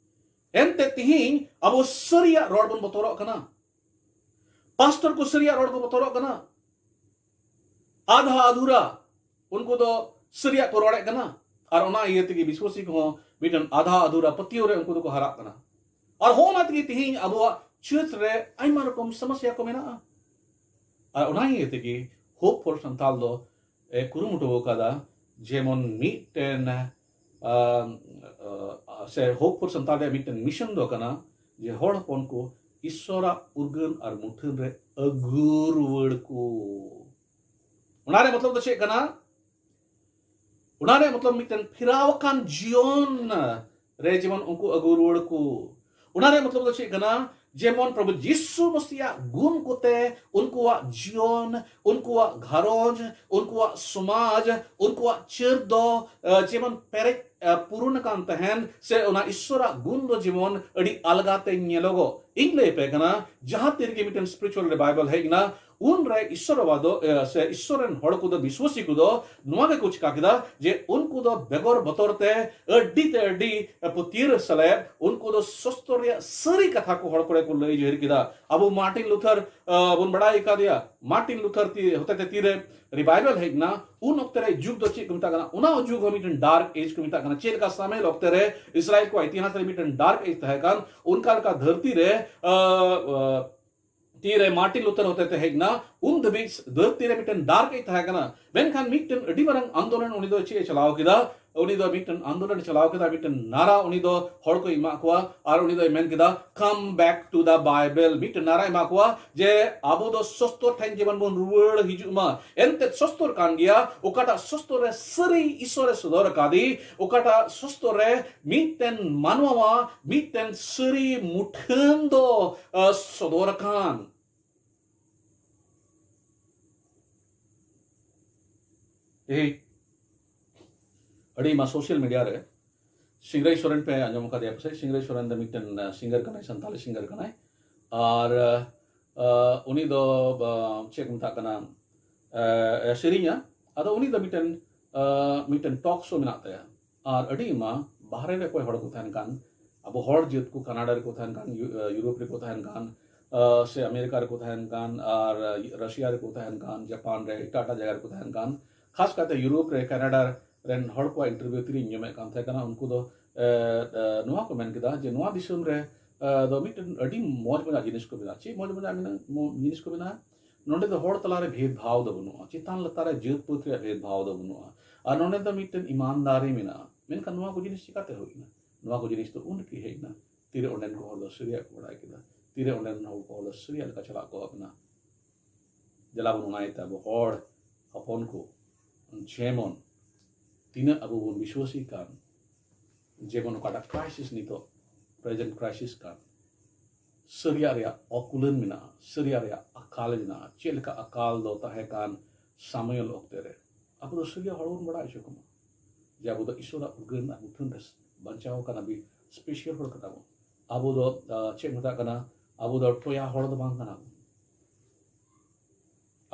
ᱮᱱᱛᱮ ᱛᱮᱦᱮᱧ ᱟᱵᱚ ᱥᱟᱹᱨᱤᱭᱟᱜ ᱨᱚᱲ ᱵᱚᱱ ᱵᱚᱛᱚᱨᱚᱜ ᱠᱟᱱᱟ᱾ ᱯᱟᱥᱴᱚᱨ ᱠᱚ ᱥᱟᱹᱨᱤᱭᱟᱜ ᱨᱚᱲ ᱠᱚ ᱵᱚᱛᱚᱨᱚᱜ ᱠᱟᱱᱟ᱾ ᱟᱫᱷᱟ ᱟᱫᱷᱩᱨᱟ ᱩᱱᱠᱩ ᱫᱚ ᱥᱟᱹᱨᱤᱭᱟᱜ ᱠᱚ ᱨᱚᱲᱮᱫ ᱠᱟᱱᱟ᱾ ᱟᱨ ᱚᱱᱟ ᱤᱭᱟᱹ ᱛᱮᱜᱮ ᱵᱤᱥᱣᱟᱥᱤ ᱠᱚᱦᱚᱸ ᱢᱤᱫᱴᱮᱱ ᱟᱫᱷᱟ ᱟᱫᱷᱩᱨᱟ ᱯᱟᱹᱛᱭᱟᱹᱣ ᱨᱮ ᱩᱱᱠᱩ ᱫᱚᱠᱚ ᱦᱟᱨᱟᱜ ᱠᱟᱱᱟ᱾ ᱟᱨ ᱦᱚᱸ ᱚᱱᱟ ᱛᱮᱜᱮ ᱛᱮᱦᱮᱧ ᱟᱵᱚᱣᱟᱜ church ᱨᱮ ᱟᱭᱢᱟ ᱨᱚᱠᱚᱢ ᱥᱚᱢᱚᱥᱭᱟ ᱠᱚ ᱢᱮᱱᱟᱜᱼᱟ᱾ ᱟᱨ ᱚᱱᱟ ᱤᱭᱟᱹ ᱛᱮᱜᱮ Hope for Santal ᱫᱚ ᱮ ᱠᱩᱨᱩᱢᱩᱴᱩ ᱟᱠᱟᱫᱟ, ᱡᱮᱢᱚᱱ ᱢᱤᱫᱴᱮᱱ, ᱟᱢ, ᱟ, ᱥᱮ Hope for Santal ᱨᱮᱭᱟᱜ ᱢᱤᱫᱴᱮᱱ mission ᱫᱚ ᱠᱟᱱᱟ ᱡᱮ ᱦᱚᱲ ᱦᱚᱯᱚᱱ ᱠᱚ ᱤᱥᱚᱨᱟᱜ ᱩᱨᱜᱟᱹᱱ ᱟᱨ ᱢᱩᱴᱷᱟᱹᱱ ᱨᱮ ᱟᱹᱜᱩ ᱨᱩᱣᱟᱹᱲ ᱠᱚ᱾ ᱚᱱᱟ ᱨᱮ ᱢᱚᱛᱞᱚᱵ ᱫᱚ ᱪᱮᱫ ᱠᱟᱱᱟ? ᱚᱱᱟ ᱨᱮ ᱢᱚᱛᱞᱚᱵ ᱢᱤᱫᱴᱮᱱ ᱯᱷᱮᱨᱟᱣ ᱟᱠᱟᱱ ᱡᱤᱭᱚᱱ ᱨᱮ ᱡᱮᱢᱚᱱ ᱩᱱᱠᱩ ᱟᱹᱜᱩ ᱨᱩᱣᱟᱹᱲ ᱠᱚ᱾ ᱚᱱᱟ ᱨᱮ ᱢᱚᱛᱞᱚᱵ ᱫᱚ ᱪᱮᱫ ᱠᱟᱱᱟ? ᱡᱮᱢᱚᱱ ᱯᱨᱚᱵᱷᱩ ᱡᱤᱥᱩ ᱢᱟᱥᱤᱭᱟᱜ ᱜᱩᱱ ᱠᱚᱛᱮ ᱩᱱᱠᱩᱣᱟᱜ ᱡᱤᱭᱚᱱ, ᱩᱱᱠᱩᱣᱟᱜ ᱜᱷᱟᱨᱚᱸᱡᱽ, ᱩᱱᱠᱩᱣᱟᱜ ᱥᱚᱢᱟᱡᱽ, ᱩᱱᱠᱩᱣᱟᱜ ᱪᱟᱹᱨ ᱫᱚ, ᱟ, ᱡᱮᱢᱚᱱ ᱯᱮᱨᱮᱡ, ᱟ, ᱯᱩᱨᱩᱱ ᱟᱠᱟᱱ ᱛᱟᱦᱮᱱ, ᱥᱮ ᱚᱱᱟ ᱤᱥᱥᱚᱨᱟᱜ ᱜᱩᱱ ᱫᱚ ᱡᱮᱢᱚᱱ ᱟᱹᱰᱤ ᱟᱞᱜᱟ ᱛᱮ ᱧᱮᱞᱚᱜᱚᱜ᱾ ᱤᱧ ᱞᱟᱹᱭ ᱟᱯᱮ ᱠᱟᱱᱟ, ᱡᱟᱦᱟᱸ ᱛᱤ ᱨᱮᱜᱮ ᱢᱤᱫᱴᱮᱱ spiritual revival ᱦᱮᱡ ᱮᱱᱟ, ᱩᱱᱨᱮ ᱤᱥᱥᱚᱨ ᱵᱟᱵᱟ ᱫᱚ, ᱮ, ᱥᱮ ᱤᱥᱥᱚᱨ ᱨᱮᱱ ᱦᱚᱲ ᱠᱚᱫᱚ, ᱵᱤᱥᱣᱟᱥᱤ ᱠᱚᱫᱚ ᱱᱚᱣᱟ ᱜᱮᱠᱚ ᱪᱤᱠᱟ ᱠᱮᱫᱟ ᱡᱮ ᱩᱱᱠᱩ ᱫᱚ ᱵᱮᱜᱚᱨ ᱵᱚᱛᱚᱨ ᱛᱮ ᱟᱹᱰᱤ ᱛᱮ ᱟᱹᱰᱤ, ᱮ, ᱯᱟᱹᱛᱭᱟᱹᱨ ᱥᱟᱞᱟᱜ ᱩᱱᱠᱩ ᱫᱚ ᱥᱚᱥᱛᱚᱨ ᱨᱮᱭᱟᱜ ᱥᱟᱹᱨᱤ ᱠᱟᱛᱷᱟ ᱠᱚ ᱦᱚᱲ ᱠᱚᱨᱮ ᱠᱚ ᱞᱟᱹᱭ ᱡᱟᱹᱦᱤᱨ ᱠᱮᱫᱟ᱾ ᱟᱵᱚ ᱢᱟᱨᱴᱤᱱ ᱞᱩᱛᱷᱟᱨ, ᱮ, ᱵᱚᱱ ᱵᱟᱲᱟᱭ ᱟᱠᱟᱫᱮᱭᱟ᱾ ᱢᱟᱨᱴᱤᱱ ᱞᱩᱛᱷᱟᱨ ᱛᱤ ᱦᱚᱛᱮᱛᱮ ᱛᱤᱨᱮ ᱨᱤᱵᱟᱭᱵᱮᱞ ᱦᱮᱡ ᱮᱱᱟ, ᱩᱱ ᱚᱠᱛᱮ ᱨᱮ ᱡᱩᱜᱽ ᱫᱚ ᱪᱮᱫ ᱠᱚ ᱢᱮᱛᱟᱜ ᱠᱟᱱᱟ? ᱚᱱᱟ ᱡᱩᱜᱽ ᱦᱚᱸ ᱢᱤᱫᱴᱮᱱ ᱰᱟᱨᱠ ᱮᱡᱽ ᱠᱚ ᱢᱮᱛᱟᱜ ᱠᱟᱱᱟ᱾ ᱪᱮᱫ ᱞᱮᱠᱟ ᱥᱟᱢᱩᱭᱮᱞ ᱚᱠᱛᱮ ᱨᱮ ᱤᱥᱨᱟᱭᱮᱞ ᱠᱚᱣᱟᱜ ᱤᱛᱤᱦᱟᱥ ᱨᱮ ᱢᱤᱫᱴᱮᱱ ᱰᱟᱨᱠ ᱮᱡᱽ ᱛᱟᱦᱮᱸ ᱠᱟᱱ, ᱚᱱᱠᱟ ᱞᱮᱠᱟ ᱫᱷᱟᱹᱨᱛᱤ ᱨᱮ, ᱮ, ᱮ, ᱛᱤᱨᱮ ᱢᱟᱨᱴᱤᱱ ᱞᱩᱛᱷᱟᱨ ᱦᱚᱛᱮᱛᱮ ᱦᱮᱡ ᱮᱱᱟ, ᱩᱱ ᱫᱷᱟᱹᱵᱤᱡ ᱫᱷᱟᱹᱨᱛᱤ ᱨᱮ ᱢᱤᱫᱴᱮᱱ ᱰᱟᱨᱠ ᱮᱡᱽ ᱛᱟᱦᱮᱸ ᱠᱟᱱᱟ᱾ ᱢᱮᱱᱠᱷᱟᱱ ᱢᱤᱫᱴᱮᱱ ᱟᱹᱰᱤ ᱢᱟᱨᱟᱝ ᱟᱱᱫᱳᱞᱚᱱ ᱩᱱᱤ ᱫᱚ ᱪᱮᱫ ᱮ ᱪᱟᱞᱟᱣ ᱠᱮᱫᱟ? ᱩᱱᱤ ᱫᱚ ᱢᱤᱫᱴᱮᱱ ᱟᱱᱫᱳᱞᱚᱱ ᱮ ᱪᱟᱞᱟᱣ ᱠᱮᱫᱟ, ᱢᱤᱫᱴᱮᱱ ᱱᱟᱨᱟ ᱩᱱᱤ ᱫᱚ ᱦᱚᱲ ᱠᱚ ᱮᱢᱟᱜ ᱠᱚᱣᱟ, ᱟᱨ ᱩᱱᱤ ᱫᱚᱭ ᱢᱮᱱ ᱠᱮᱫᱟ, "Come back to the Bible." ᱢᱤᱫᱴᱮᱱ ᱱᱟᱨᱟ ᱮᱢᱟ ᱠᱚᱣᱟ ᱡᱮ ᱟᱵᱚ ᱫᱚ ᱥᱚᱥᱛᱚᱨ ᱴᱷᱮᱱ ᱡᱮᱢᱚᱱ ᱵᱚᱱ ᱨᱩᱣᱟᱹᱲ ᱦᱤᱡᱩᱜ ᱢᱟ᱾ ᱮᱱᱛᱮᱫ ᱥᱚᱥᱛᱚᱨ ᱠᱟᱱ ᱜᱮᱭᱟ, ᱚᱠᱟᱴᱟᱜ ᱥᱚᱥᱛᱚᱨ ᱨᱮ ᱥᱟᱹᱨᱤ ᱤᱥᱥᱚᱨ ᱮ ᱥᱚᱫᱚᱨ ᱟᱠᱟᱫᱮ, ᱚᱠᱟᱴᱟᱜ ᱥᱚᱥᱛᱚᱨ ᱨᱮ ᱢᱤᱫᱴᱮᱱ ᱢᱟᱱᱣᱟᱣᱟᱜ ᱢᱤᱫᱴᱮᱱ ᱥᱟᱹᱨᱤ ᱢᱩᱴᱷᱟᱹᱱ ᱫᱚ, ᱟ, ᱥᱚᱫᱚᱨ ᱟᱠᱟᱱ᱾ ᱮᱭ, ᱟᱹᱰᱤ ᱢᱟ ᱥᱳᱥᱟᱞ ᱢᱤᱰᱤᱭᱟ ᱨᱮ ᱥᱤᱝᱨᱟᱹᱭ ᱥᱚᱨᱮᱱ ᱯᱮ ᱟᱸᱡᱚᱢ ᱟᱠᱟᱫᱮᱭᱟ ᱯᱟᱥᱮᱡ᱾ ᱥᱤᱝᱨᱟᱹᱭ ᱥᱚᱨᱮᱱ ᱫᱚ ᱢᱤᱫᱴᱮᱱ, ᱟ, ᱥᱤᱝᱜᱟᱨ ᱠᱟᱱᱟᱭ, ᱥᱟᱱᱛᱟᱞᱤ ᱥᱤᱝᱜᱟᱨ ᱠᱟᱱᱟᱭ᱾ ᱟᱨ, ᱟ, ᱩᱱᱤ ᱫᱚ, ᱟ, ᱪᱮᱫ ᱠᱚ ᱢᱮᱛᱟᱜ ᱠᱟᱱᱟ, ᱟ, ᱮ, ᱥᱮᱨᱮᱧᱟ᱾ ᱟᱫᱚ ᱩᱱᱤ ᱫᱚ ᱢᱤᱫᱴᱮᱱ, ᱟ, ᱢᱤᱫᱴᱮᱱ ᱴᱚᱠ ᱥᱳ ᱢᱮᱱᱟᱜ ᱛᱟᱭᱟ᱾ ᱟᱨ ᱟᱹᱰᱤ ᱟᱭᱢᱟ ᱵᱟᱦᱨᱮ ᱨᱮ ᱚᱠᱚᱭ ᱦᱚᱲ ᱠᱚ ᱛᱟᱦᱮᱱ ᱠᱟᱱ, ᱟᱵᱚ ᱦᱚᱲ ᱡᱟᱹᱛ ᱠᱚ ᱠᱟᱱᱟᱰᱟ ᱨᱮᱠᱚ ᱛᱟᱦᱮᱱ ᱠᱟᱱ, ᱤᱭᱩ-, ᱟ, ᱤᱭᱩᱨᱳᱯ ᱨᱮᱠᱚ ᱛᱟᱦᱮᱱ ᱠᱟᱱ, ᱟ, ᱥᱮ ᱟᱢᱮᱨᱤᱠᱟ ᱨᱮᱠᱚ ᱛᱟᱦᱮᱱ ᱠᱟᱱ, ᱟᱨ, ᱟ, ᱨᱟᱥᱤᱭᱟ ᱨᱮᱠᱚ ᱛᱟᱦᱮᱱ ᱠᱟᱱ, ᱡᱟᱯᱟᱱ ᱨᱮ, ᱮᱴᱟᱜ ᱮᱴᱟᱜ ᱡᱟᱭᱜᱟ ᱨᱮᱠᱚ ᱛᱟᱦᱮᱱ ᱠᱟᱱ, ᱠᱷᱟᱥ ᱠᱟᱛᱮ ᱤᱭᱩᱨᱳᱯ ᱨᱮ, ᱠᱟᱱᱟᱰᱟ ᱨᱮᱱ ᱦᱚᱲ ᱠᱚᱣᱟᱜ ᱤᱱᱴᱟᱨᱵᱷᱤᱭᱩ ᱛᱤᱨᱤᱧ ᱟᱸᱡᱚᱢᱮᱫ ᱠᱟᱱ ᱛᱟᱦᱮᱸ ᱠᱟᱱᱟ, ᱩᱱᱠᱩ ᱫᱚ, ᱮ, ᱮ, ᱱᱚᱣᱟ ᱠᱚ ᱢᱮᱱ ᱠᱮᱫᱟ ᱡᱮ ᱱᱚᱣᱟ ᱫᱤᱥᱚᱢ ᱨᱮ, ᱮ, ᱫᱚ ᱢᱤᱫᱴᱮᱱ ᱟᱹᱰᱤ ᱢᱚᱡᱽ ᱢᱚᱡᱟᱜ ᱡᱤᱱᱤᱥ ᱠᱚ ᱢᱮᱱᱟᱜᱼᱟ᱾ ᱪᱮᱫ ᱢᱚᱡᱽ ᱢᱚᱡᱟᱜ ᱢᱮᱱᱟᱜᱼᱟ? ᱢᱚ-, ᱡᱤᱱᱤᱥ ᱠᱚ ᱢᱮᱱᱟᱜᱼᱟ? ᱱᱚᱸᱰᱮ ᱫᱚ ᱦᱚᱲ ᱛᱟᱞᱟᱨᱮ ᱵᱷᱮᱫᱽ ᱵᱷᱟᱣ ᱫᱚ ᱵᱟᱹᱱᱩᱜᱼᱟ, ᱪᱮᱛᱟᱱ ᱞᱟᱛᱟᱨ ᱨᱮ ᱡᱟᱹᱛ ᱯᱟᱹᱛ ᱨᱮᱭᱟᱜ ᱵᱷᱮᱫᱽ ᱵᱷᱟᱣ ᱫᱚ ᱵᱟᱹᱱᱩᱜᱼᱟ, ᱟᱨ ᱱᱚᱸᱰᱮ ᱫᱚ ᱢᱤᱫᱴᱮᱱ ᱤᱢᱟᱱᱫᱟᱨᱤ ᱢᱮᱱᱟᱜᱼᱟ᱾ ᱢᱮᱱᱠᱷᱟᱱ ᱱᱚᱣᱟ ᱠᱚ ᱡᱤᱱᱤᱥ ᱪᱤᱠᱟᱛᱮ ᱦᱩᱭ ᱮᱱᱟ? ᱱᱚᱣᱟ ᱠᱚ ᱡᱤᱱᱤᱥ ᱫᱚ ᱩᱱ ᱨᱮᱜᱮ ᱦᱮᱡ ᱮᱱᱟ, ᱛᱤᱨᱮ ᱚᱸᱰᱮᱱ ᱠᱚ ᱦᱚᱲ ᱫᱚ ᱥᱟᱹᱨᱤᱭᱟᱜ ᱠᱚ ᱵᱟᱲᱟᱭ ᱠᱮᱫᱟ, ᱛᱤᱨᱮ ᱚᱸᱰᱮᱱ ᱦᱚᱲ ᱠᱚ ᱦᱚᱲ ᱫᱚ ᱥᱟᱹᱨᱤᱭᱟᱜ ᱞᱮᱠᱟ ᱪᱟᱞᱟᱜ ᱠᱚ ᱮᱦᱚᱵ ᱮᱱᱟ᱾ ᱫᱮᱞᱟ ᱵᱚᱱ ᱚᱱᱟ ᱤᱭᱟᱹᱛᱮ ᱟᱵᱚ ᱦᱚᱲ ᱦᱚᱯᱚᱱ ᱠᱚ ᱡᱮᱢᱚᱱ ᱛᱤᱱᱟᱹᱜ ᱟᱵᱚ ᱵᱚᱱ ᱵᱤᱥᱣᱟᱥᱤ ᱠᱟᱱ, ᱡᱮᱢᱚᱱ ᱚᱠᱟᱴᱟᱜ ᱠᱨᱟᱭᱥᱤᱥ ᱱᱤᱛᱚᱜ, ᱯᱨᱮᱡᱮᱱᱴ ᱠᱨᱟᱭᱥᱤᱥ ᱠᱟᱱ, ᱥᱟᱹᱨᱤᱭᱟᱜ ᱨᱮᱭᱟᱜ ᱚᱠᱩᱞᱟᱹᱱ ᱢᱮᱱᱟᱜᱼᱟ, ᱥᱟᱹᱨᱤᱭᱟᱜ ᱨᱮᱭᱟᱜ ᱟᱠᱟᱞ ᱢᱮᱱᱟᱜᱼᱟ᱾ ᱪᱮᱫ ᱞᱮᱠᱟ ᱟᱠᱟᱞ ᱫᱚ ᱛᱟᱦᱮᱸ ᱠᱟᱱ ᱥᱟᱢᱩᱭᱮᱞ ᱚᱠᱛᱮ ᱨᱮ, ᱟᱵᱚ ᱫᱚ ᱥᱟᱹᱨᱤᱭᱟᱜ ᱦᱚᱲ ᱵᱚᱱ ᱵᱟᱲᱟᱭ ᱦᱚᱪᱚ ᱠᱚᱢᱟ ᱡᱮ ᱟᱵᱚ ᱫᱚ ᱤᱥᱚᱨᱟᱜ ᱩᱨᱜᱟᱹᱱ ᱟᱨ ᱢᱩᱴᱷᱟᱹᱱ ᱨᱮ ᱵᱟᱧᱪᱟᱣ ᱟᱠᱟᱱ ᱟᱹᱰᱤ ᱥᱯᱮᱥᱟᱞ ᱦᱚᱲ ᱠᱟᱱᱟ ᱵᱚᱱ᱾ ᱟᱵᱚ ᱫᱚ, ᱟᱸ, ᱪᱮᱫ ᱢᱮᱛᱟᱜ ᱠᱟᱱᱟ, ᱟᱵᱚ ᱫᱚ ᱴᱚᱭᱟ ᱦᱚᱲ ᱫᱚ ᱵᱟᱝ ᱠᱟᱱᱟ ᱵᱚᱱ᱾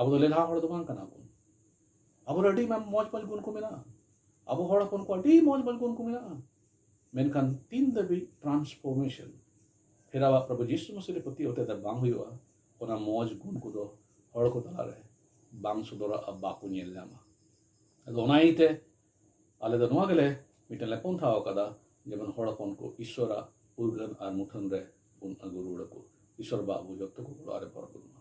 ᱟᱵᱚ ᱫᱚ ᱞᱮᱞᱦᱟ ᱦᱚᱲ ᱫᱚ ᱵᱟᱝ ᱠᱟᱱᱟ ᱵᱚᱱ᱾ ᱟᱵᱚ ᱨᱮ ᱟᱹᱰᱤ ᱢᱚᱡᱽ ᱢᱚᱡᱽ ᱜᱩᱱ ᱠᱚ ᱢᱮᱱᱟᱜᱼᱟ᱾ ᱟᱵᱚ ᱦᱚᱲ ᱦᱚᱯᱚᱱ ᱠᱚ ᱟᱹᱰᱤ ᱢᱚᱡᱽ ᱢᱚᱡᱽ ᱜᱩᱱ ᱠᱚ ᱢᱮᱱᱟᱜᱼᱟ᱾ ᱢᱮᱱᱠᱷᱟᱱ ᱛᱤᱱ ᱫᱷᱟᱹᱵᱤᱡ transformation, ᱯᱷᱮᱨᱟᱣᱟᱜ ᱯᱨᱚᱵᱷᱩ ᱡᱤᱥᱩ ᱢᱟᱥᱤ ᱨᱮ ᱯᱟᱹᱛᱭᱟᱹᱣ ᱛᱮ ᱵᱟᱝ ᱦᱩᱭᱩᱜᱼᱟ, ᱚᱱᱟ ᱢᱚᱡᱽ ᱜᱩᱱ ᱠᱚᱫᱚ ᱦᱚᱲ ᱠᱚ ᱛᱟᱞᱟᱨᱮ ᱵᱟᱝ ᱥᱚᱫᱚᱨᱚᱜᱼᱟ, ᱵᱟᱠᱚ ᱧᱮᱞ ᱧᱟᱢᱟ᱾ ᱟᱫᱚ ᱚᱱᱟ ᱤᱭᱟᱹᱛᱮ ᱟᱞᱮ ᱫᱚ ᱱᱚᱣᱟ ᱜᱮᱞᱮ ᱢᱤᱫᱴᱮᱱ ᱞᱮ ᱯᱚᱱᱛᱷᱟ ᱟᱠᱟᱫᱟ, ᱡᱮᱢᱚᱱ ᱦᱚᱲ ᱦᱚᱯᱚᱱ ᱠᱚ ᱤᱥᱥᱚᱨᱟᱜ ᱩᱨᱜᱟᱹᱱ ᱟᱨ ᱢᱩᱴᱷᱟᱹᱱ ᱨᱮ ᱵᱚᱱ ᱟᱹᱜᱩ ᱨᱩᱣᱟᱹᱲ ᱟᱠᱚ᱾ ᱤᱥᱥᱚᱨ ᱵᱟᱵᱟ ᱟᱵᱚ ᱡᱚᱛᱚ ᱠᱚ ᱜᱚᱲᱚ ᱟᱨᱮ ᱵᱚᱨ ᱠᱚ ᱮᱢᱟ᱾